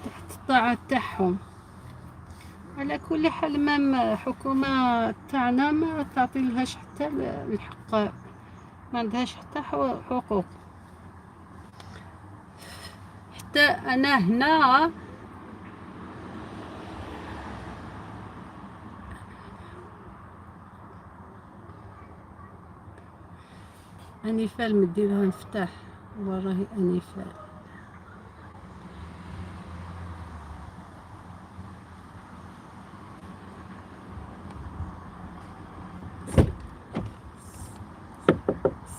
A: تحت الطاعة تاعهم. على كل حال même حكومة تاعنا ما تعطي لهاش حتى الحق، ما عندهاش حتى حقوق. حتى انا هنا انيفال مديرها مفتاح، وراهي انيفال.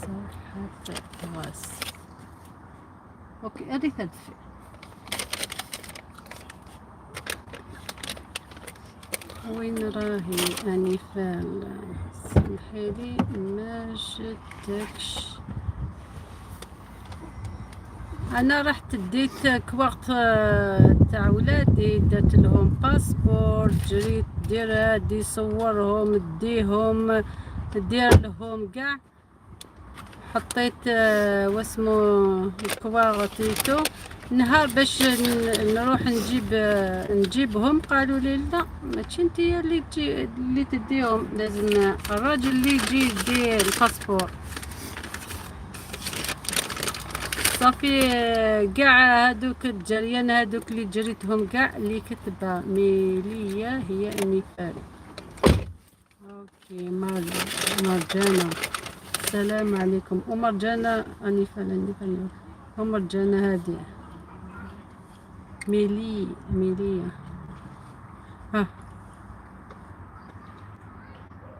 A: صفحة غاز. okay هذه تدفئ. وين راهي انيفال؟ سمحيلي ما شتكش. انا رحت ديت كواغط تاع ولادي، درت لهم passeport، جريت دير دي صورهم، ديهم دير لهم كاع، حطيت واسمو الكواغط et tout. نهار باش نروح نجيبهم قالوا لي لا ماشي انت اللي تجي اللي تديهم، لازم الراجل اللي يجي يدي ال passeport. صافي كاع هادوك الجريان هادوك اللي جريتهم كاع اللي كتبه ميلية هي انيفال. okay مرجانة، السلام عليكم. ومرجانة انيفال، انيفال ومرجانة هادية ميلية. ها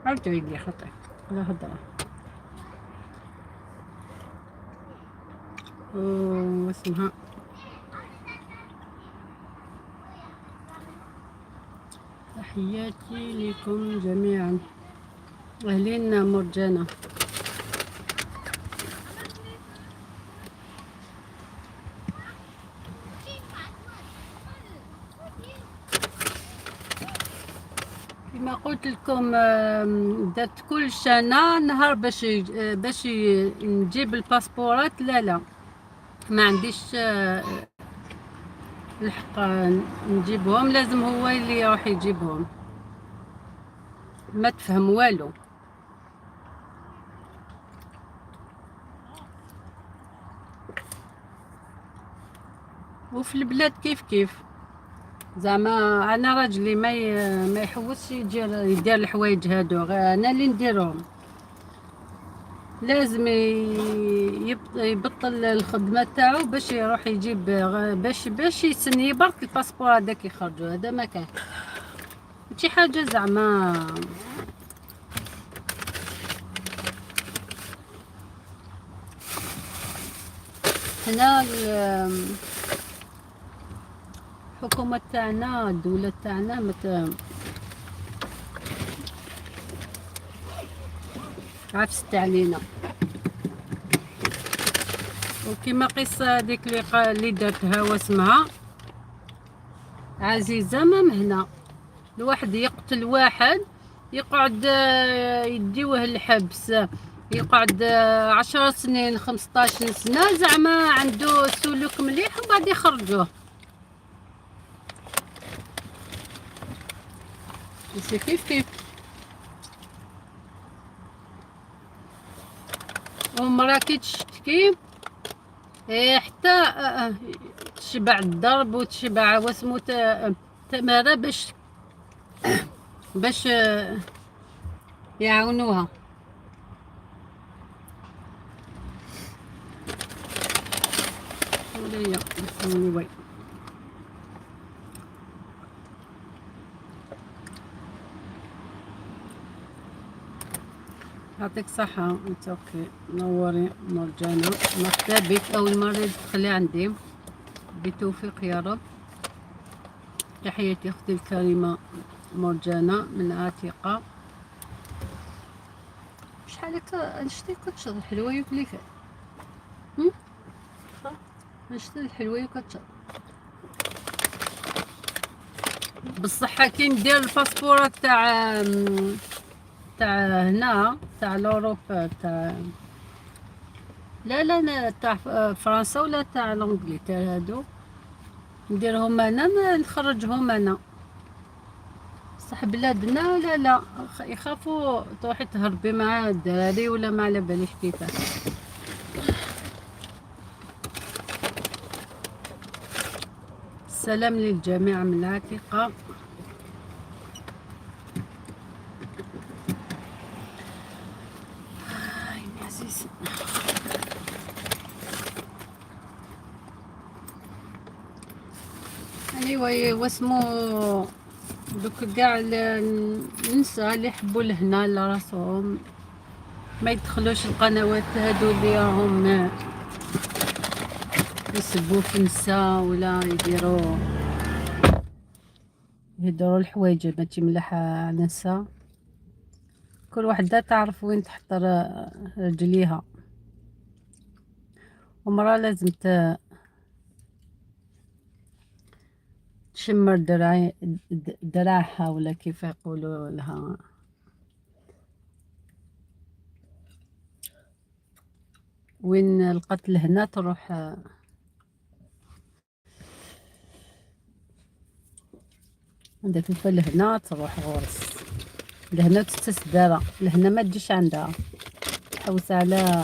A: عرفتوا يدي خطي لا هضرة. واسمها تحياتي لكم جميعا. أهلين مرجانة. كما قلت لكم درت كل سنة نهار باش نجيب الباسبورات. لا لا ما عنديش، الحق نجيبهم، لازم هو اللي يروح يجيبهم، ما تفهم والو. وفي البلاد كيف كيف، زعما انا راجلي ما يحوسش يدير الحوايج هادو، غير انا اللي نديرهم. لازم يبطل الخدمة تاعو باش يروح يجيب، باش يسني برك ال passeport هذاك يخرجو، هذا ما كان شي حاجة زعما. هنا الحكومة تاعنا، الدولة تاعنا عفست علينا. وكما قصة هذيك اللي دارتها واسمها عزيزة، ما مهنا الواحد يقتل واحد يقعد، يديوه الحبس، يقعد 10 سنين 15 سنة، زعما عنده سلوك مليح وبعد يخرجوه. بس كيف كيف. ومرا كي تشتكي، حتى تشبع الضرب وتشبع واسمو تمارة باش يعاونوها. وليا anyway. يعطيك الصحة، انت okay، نوري مرجانة، مرحبا بك، أول مرة تدخلي عندي، بالتوفيق يا رب. تحياتي أختي الكريمة مرجانة من عتيقة. شحال هكا نشتي كتشرب الحلوة ياكلي فيه. نشتي الحلوة وكتشرب. بصح كي ندير ال passeport تاع هنا، تاع l'Europe، تاع لا لا لا، تاع فرنسا ولا تاع l'Angleterre، هادو نديرهم انا، نخرجهم انا. بصح بلادنا لا لا، يخافوا تروحي تهربي مع الدراري ولا ما على باليش كيفاه. السلام للجميع من العتيقة. عزيز. anyway، واسمو دوك كاع النساء اللي يحبوا لهنا لراسهم ما يدخلوش القنوات هادو اللي راهم يسبوا في النساء ولا يديروا الحوايج ماشي ملاحة على النساء. كل وحدة تعرف وين تحط رجليها، ومرأة لازم تشمر دراعها ولا كيف يقولوا لها. وين القتل هنا تروح عندك الفل هنا تروح غرس لهنا تستدارة، لهنا ما تجيش عندها، تحوس على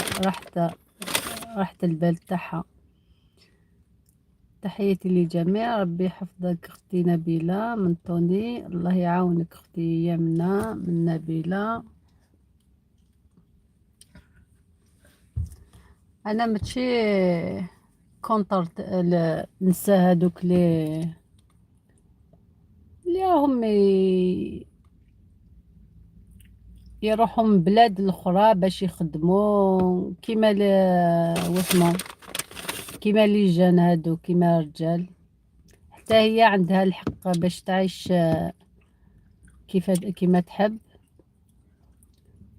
A: راحة البال تاعها. تحياتي للجميع، ربي يحفظك اختي نبيلة من طوني، الله يعاونك اختي يمنى من نبيلة. انا ماشي contre النساء هادوك اللي راهم يروحوا من بلاد الاخرى باش يخدموا، كيما واسمو، كيما les jeunes هادو، كيما الرجال، حتى هي عندها الحق باش تعيش كيما تحب،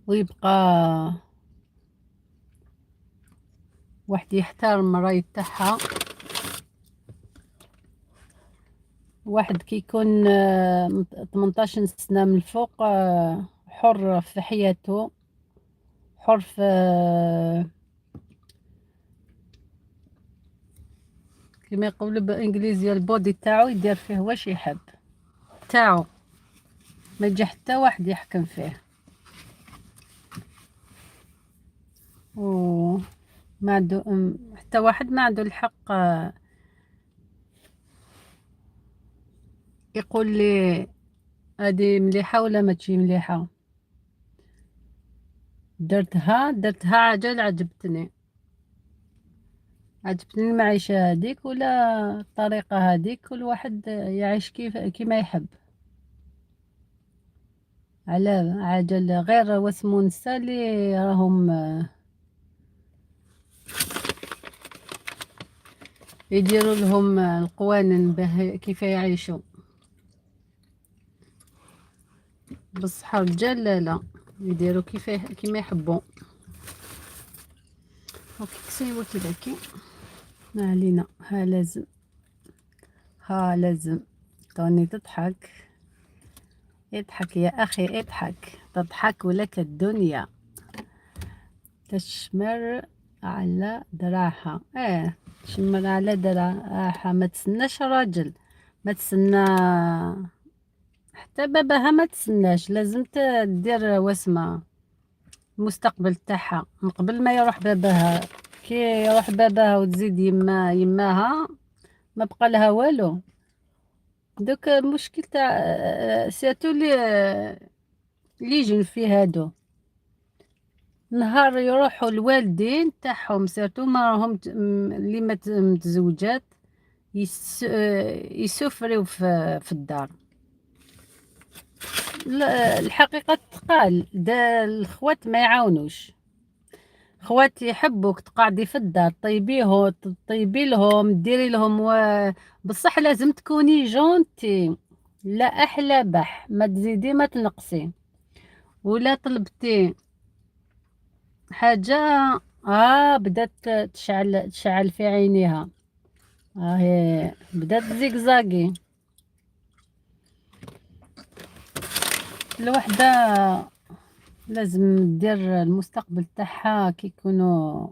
A: ويبقى واحد يحترم الراي تاعها. واحد كيكون 18 سنة من الفوق، حر في حياته، حر في كما يقولوا بالانجليزية ال body تاعو يدير فيه واش يحب تاعو، ما يجي حتى واحد يحكم فيه. و ما عنده حتى واحد ما عنده الحق يقول لي هذه مليحة ولا ما تجي مليحة. درتها عجل، عجبتني المعيشة هذيك ولا الطريقة هذيك. كل واحد يعيش كيف كيما يحب، على عجل غير واسمو نسا اللي راهم يديروا لهم القوانين باه كيف يعيشوا. بصح الرجال لا لا، يديروا كيف كيما يحبوا. okay كسي وكي ما علينا. ها لازم، ها لازم توني تضحك. اضحك يا اخي اضحك، تضحك لك الدنيا. تشمر على دراعها. تشمر على دراعها، ما تسناش راجل، ما تسنى حتى باباها، ما تسناش. لازم تدير وسمة المستقبل تاعها من قبل ما يروح باباها. كي يروح باباها وتزيد يماها ما بقى لها والو. دوك المشكل تاع surtout les jeunes في هادو نهار يروحوا الوالدين تاعهم، surtout ما راهم اللي متزوجات يسوفريو في الدار. الحقيقة تقال، دا الخوات ما يعاونوش. خوات يحبوك تقعدي في الدار طيبيه، طيبي لهم، ديري لهم بصح لازم تكوني gentille، لا احلى بح، ما تزيدي ما تنقصي. ولا طلبتي حاجة بدات تشعل في عينيها، هي بدات zigzaguer. الوحدة لازم دير المستقبل تاعها كي يكونوا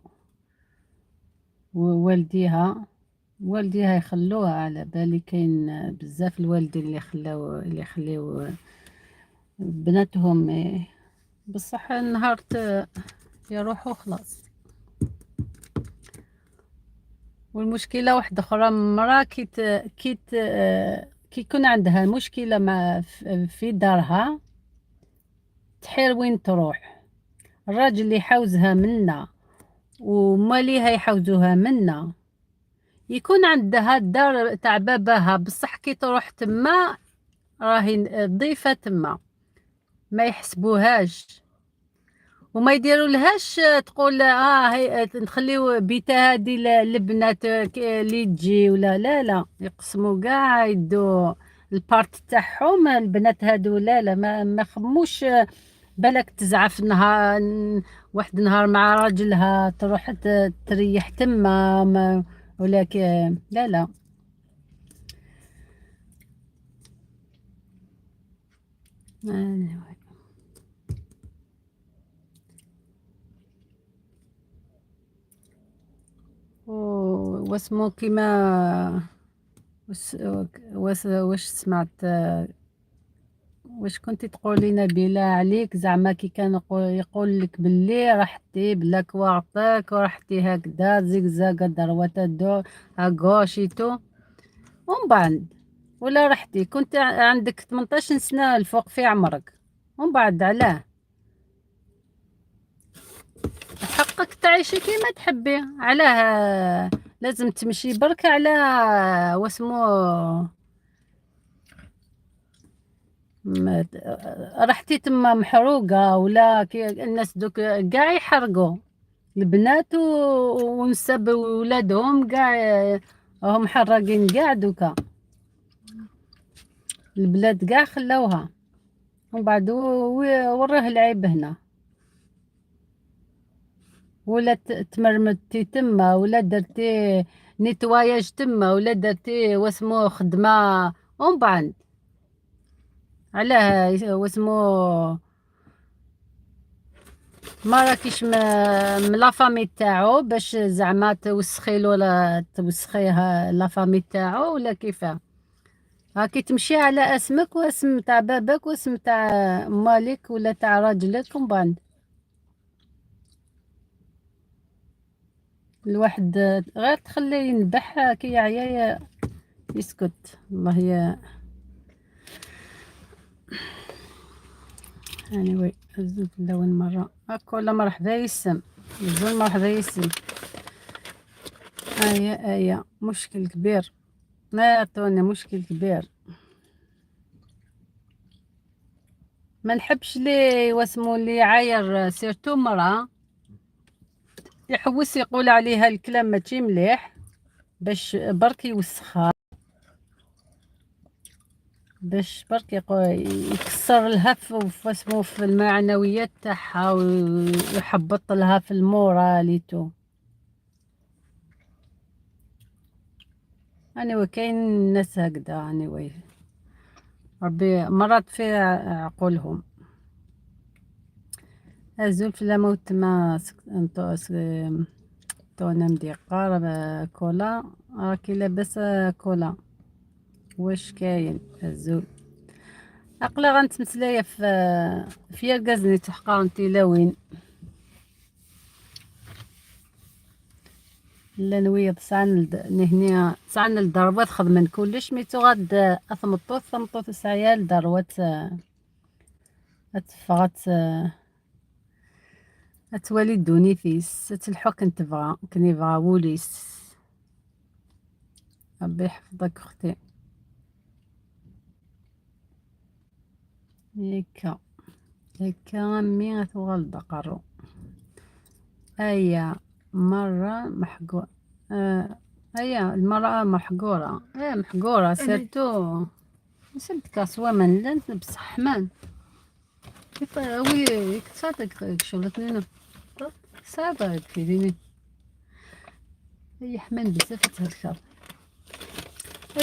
A: والديها يخلوها. على بالي كاين بزاف الوالدين اللي يخليو بناتهم، بصح النهار يروحوا خلاص. والمشكلة واحدة أخرى، مرا كي يكون عندها مشكلة مع في دارها تحير وين تروح. الراجل اللي يحوزها منا وماليها يحوزوها منا، يكون عندها الدار تاع باباها، بصح كي تروح تما راهي ضيفة تما، ما يحسبوهاش وما يديروا لهاش. تقول هي نخليو بيتها هادي للبنات اللي تجي ولا لا لا، يقسموا كاع يدو ال part تاعهم البنات هادو. لا لا، ما خموش. بالك تزعف نهار واحد النهار مع راجلها تروح تريح تما ولا لا لا. واسمو كيما واش سمعت، واش كنتي تقولي نبيلة عليك زعما كي كان يقول لك باللي رحتي بلا كواغطك ورحتي هكذا zigzag droite dos à gauche et tout، ومن بعد ولا رحتي كنت عندك 18 سنة الفوق في عمرك، ومن بعد علاه حقك تعيشي كيما تحبي. علاه لازم تمشي برك على واسمو رحتي تما محروقة ولا الناس دوك كاع يحرقوا البنات ونسب ولادهم كاع هم حراقين كاع. دوكا البلاد كاع خلاوها، ومن بعد وراه العيب هنا. ولا تمرمدتي تما، ولا درتي nettoyage تما، ولا درتي واسمو خدمة، ومن بعد علاه واسمو ما راكيش من la famille تاعو باش زعما توسخي له ولا توسخيها la famille تاعو ولا كيفاه. هاكي تمشي على اسمك واسم تاع باباك واسم تاع مالك ولا تاع راجلك، ومن بعد الواحد غير تخليه ينبح كي يعيا يسكت. الله يا anyway الزوج الاول مرة هاكا ولا مرحبا يسم الزول، مرحبا يسم. ايا ايا مشكل كبير، ما توني مشكل كبير. ما نحبش لي واسمو اللي يعاير surtout مرا يحوس يقول عليها الكلام ماشي مليح باش برك يوسخها، باش برك يكسر لها في اسمو في المعنويات تاعها ويحبط لها في ال moral et tout. anyway كاين ناس هكذا، anyway ربي مرات في عقولهم. أزول في الموت ما تونا مديقة كولا، راكي لاباس كولا. واش كاين الزول اقلا غنتمثلايا في يرقزني تحقا انتي لاوين لا نويض سعن نهني سعن الدروات خدمن كلش ميتو غاد اثمطوط ثمطوط سعيال دروات اتفغت اتوالي دونيثيس تلحق كنت تبغى كنيبغى وليس. ربي يحفظك اختي. هيكا هيكا مي غتوغال دقرو ايا مرة محقورة. ايا المرأة محقورة، ايه محقورة surtout نسد كاسوا من لنت بصح مان كيف oui كتصادق شغلتني صعبة كيديني هي حمان بزاف تهلكر.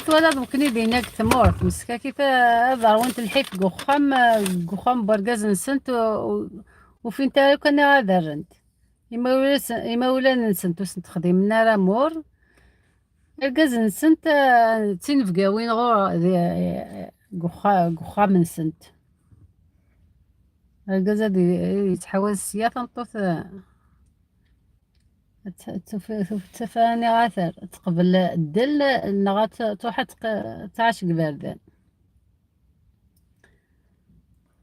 A: ولا ممكن بينك ثمورت مسكا كيف ضروانت الحيف قخام قخام برقاز نسنت وفين تا كان غادرنت إما ولا نسنت وسنت خديم راه مور رقاز نسنت تين فقاوين غور قخام نسنت رقاز هادي يتحول السيا تنطوط تفاني غاثر تقبل الدل نغا تروح تعشق باردان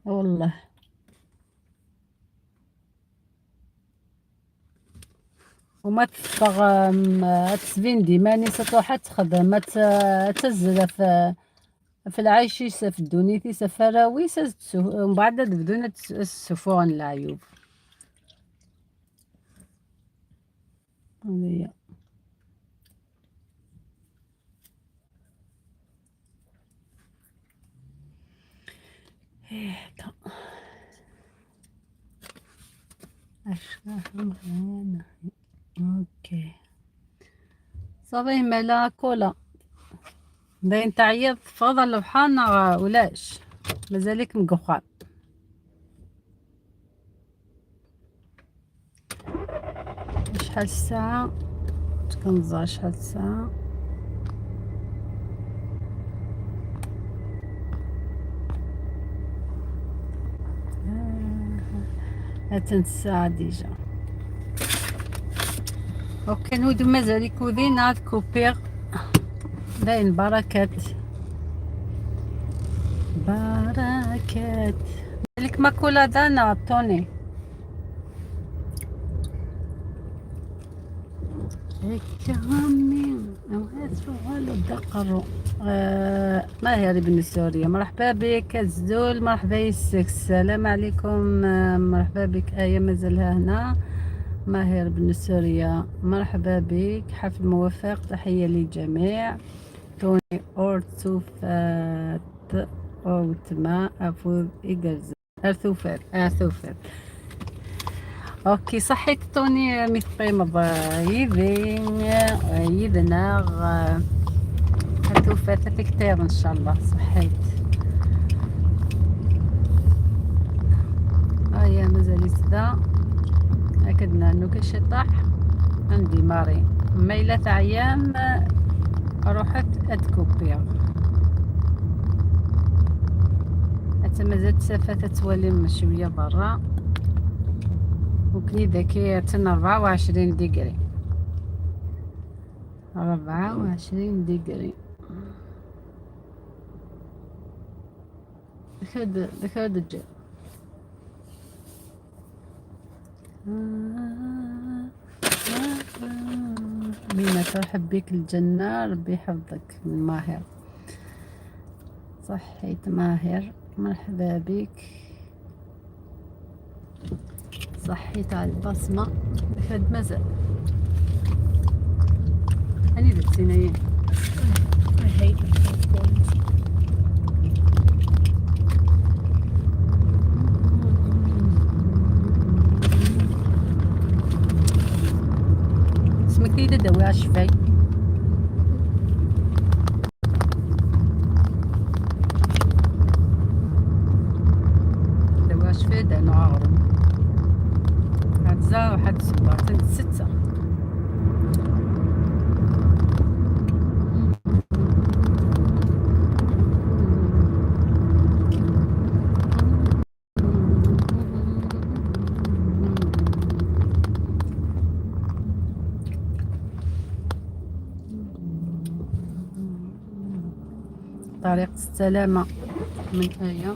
A: والله. وما تفغ تسفين ديما نيسا تروح تخدم تزل في العيش في الدنيا سفراوي ومن بعد بدون السفون العيوب. هذه هي OK صافي مالا كولا باين تعيط فضل البحر ولاش مازالك مقخان. شحال الساعة كنزا شحال الساعة هاتن الساعة déjà. OK نودو مازال كودين عاد coupure باين بركات بركات مالك ماكولا دانا توني هيك عمي دقرو. ماهر بن سوريا مرحبا بك الزول، مرحبا يسك، السلام عليكم. مرحبا بك آية مازالها هنا. ماهر بن سوريا مرحبا بك، حفل موفق، تحية للجميع. توني أورتوفات أوتما أفوز إيجرز أرثوفات أرثوفات. OK صحيت توني مثقيم يذي يذنا أرثوفات كتير ان شاء الله. صحيت هيا مازال ذا أكدنا أنه كي طاح عندي ماري ميلة أيام روحت أتكوبيا حتى مازالت سافة تولي شوية برا وكني ذاكي تن 24 degrés، 24 degrés. دخل الجو. مينا ترحب بك الجنة، ربي يحفظك من ماهر. صحيت ماهر، مرحبا بك. صحيت على البصمة. دخلت مازال أني درت سينايين.
B: I hate those ones.
A: اسمك لي داوي عشفاي. داوي عشفاي دا نعاورم حد زا وحد سبعة ستة. طريق السلامة من آية.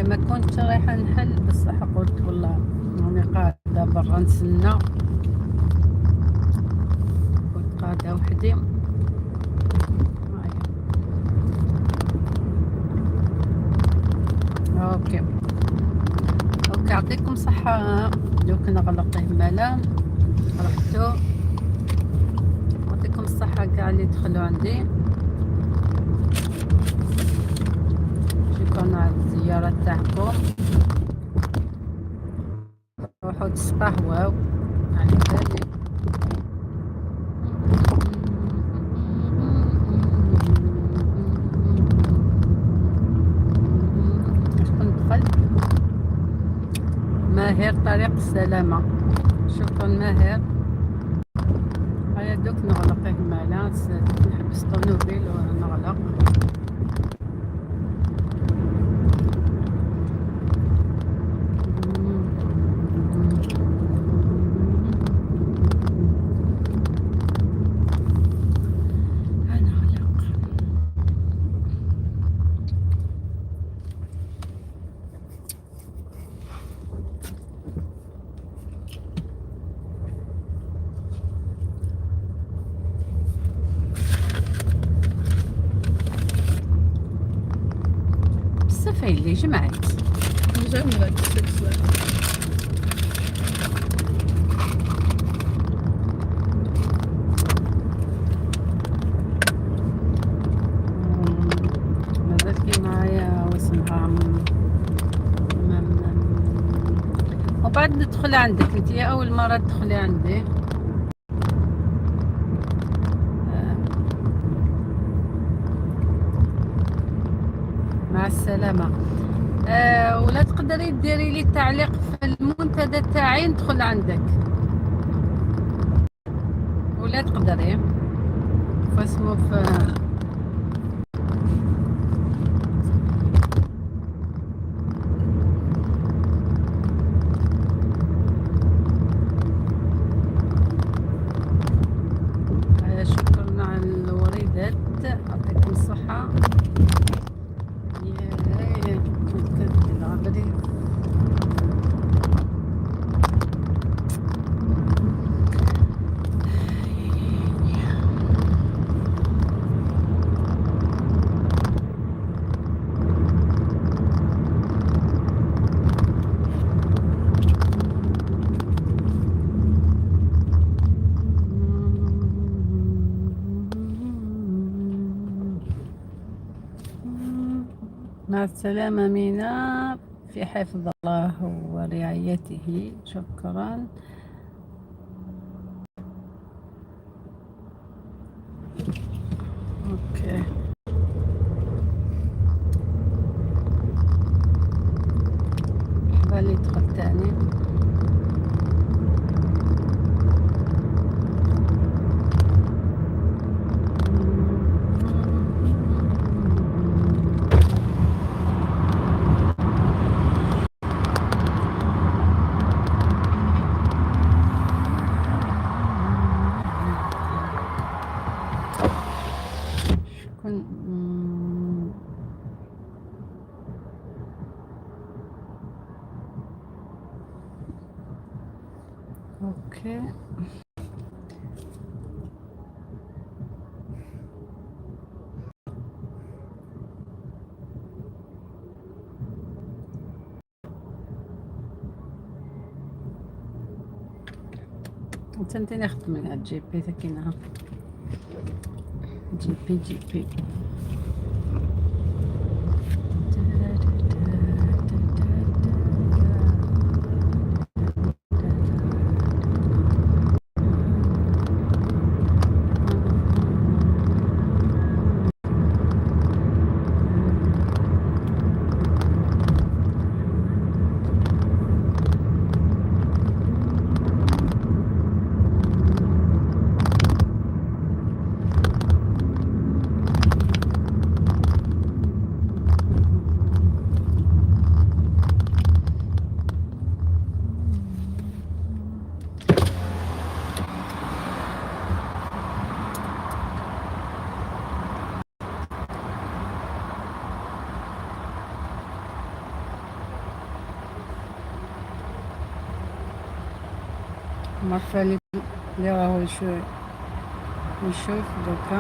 A: ما كنت رايحة نحل بصح قلت والله راني قاعدة برا نتسنى، كنت قاعدة وحدي. هاي. OK OK، يعطيكم صحة. دوك نغلق همالة رحتو. يعطيكم الصحة كاع اللي دخلوا عندي، شكرا على الزيارة تاعكم. روحوا تستهواو على بالي. شكون دخل؟ ماهر طريق السلامة، شكرا ماهر. هيا دوك نغلق همالا، نحبس الطوموبيل ونغلق. نغلق. بزاف اللي جمعت.
B: There's only like 6 left.
A: مازال كي معايا واسمها وبعد ندخل عندك انت اول مرة تدخلي عندي. مع السلامة. ولا تقدري ديري لي تعليق في المنتدى تاعي ندخل عندك، ولا تقدري فاسمو في شكرا على الوريدات، يعطيكم الصحة. يا العبري. مع السلامة مينا، في حفظ الله ورعايته، شكرا. Okay. مرحبا اللي دخل تاني. شكون؟ Okay. انت نخدم من GP ثكينها GP GP. مرحبا اللي راهو يشوف دوكا.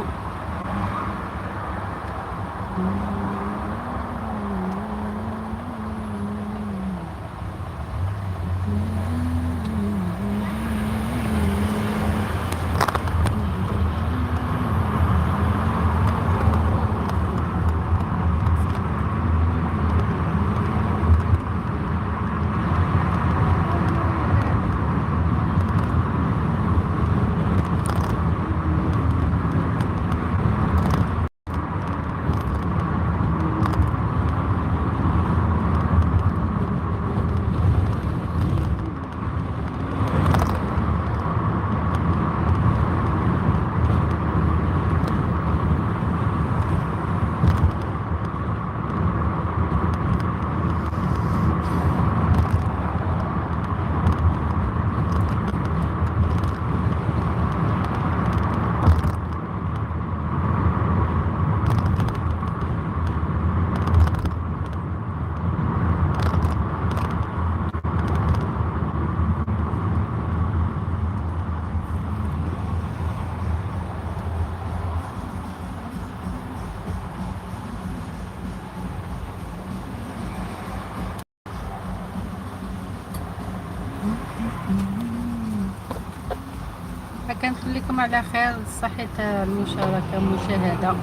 A: هكا نخليكم على خير. صحية المشاركة المشاهدة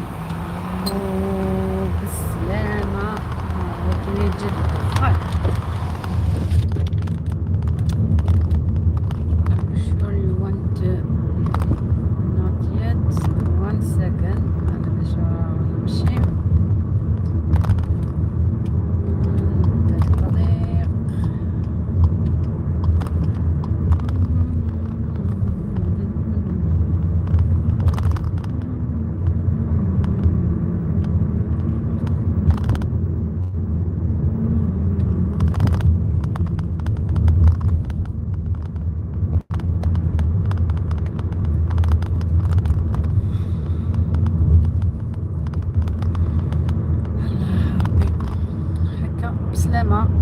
A: وبالسلامة. وتنجد. Sure you want to? Not yet. One second. أنا باش نمشي الطريق. هكا بسلامة.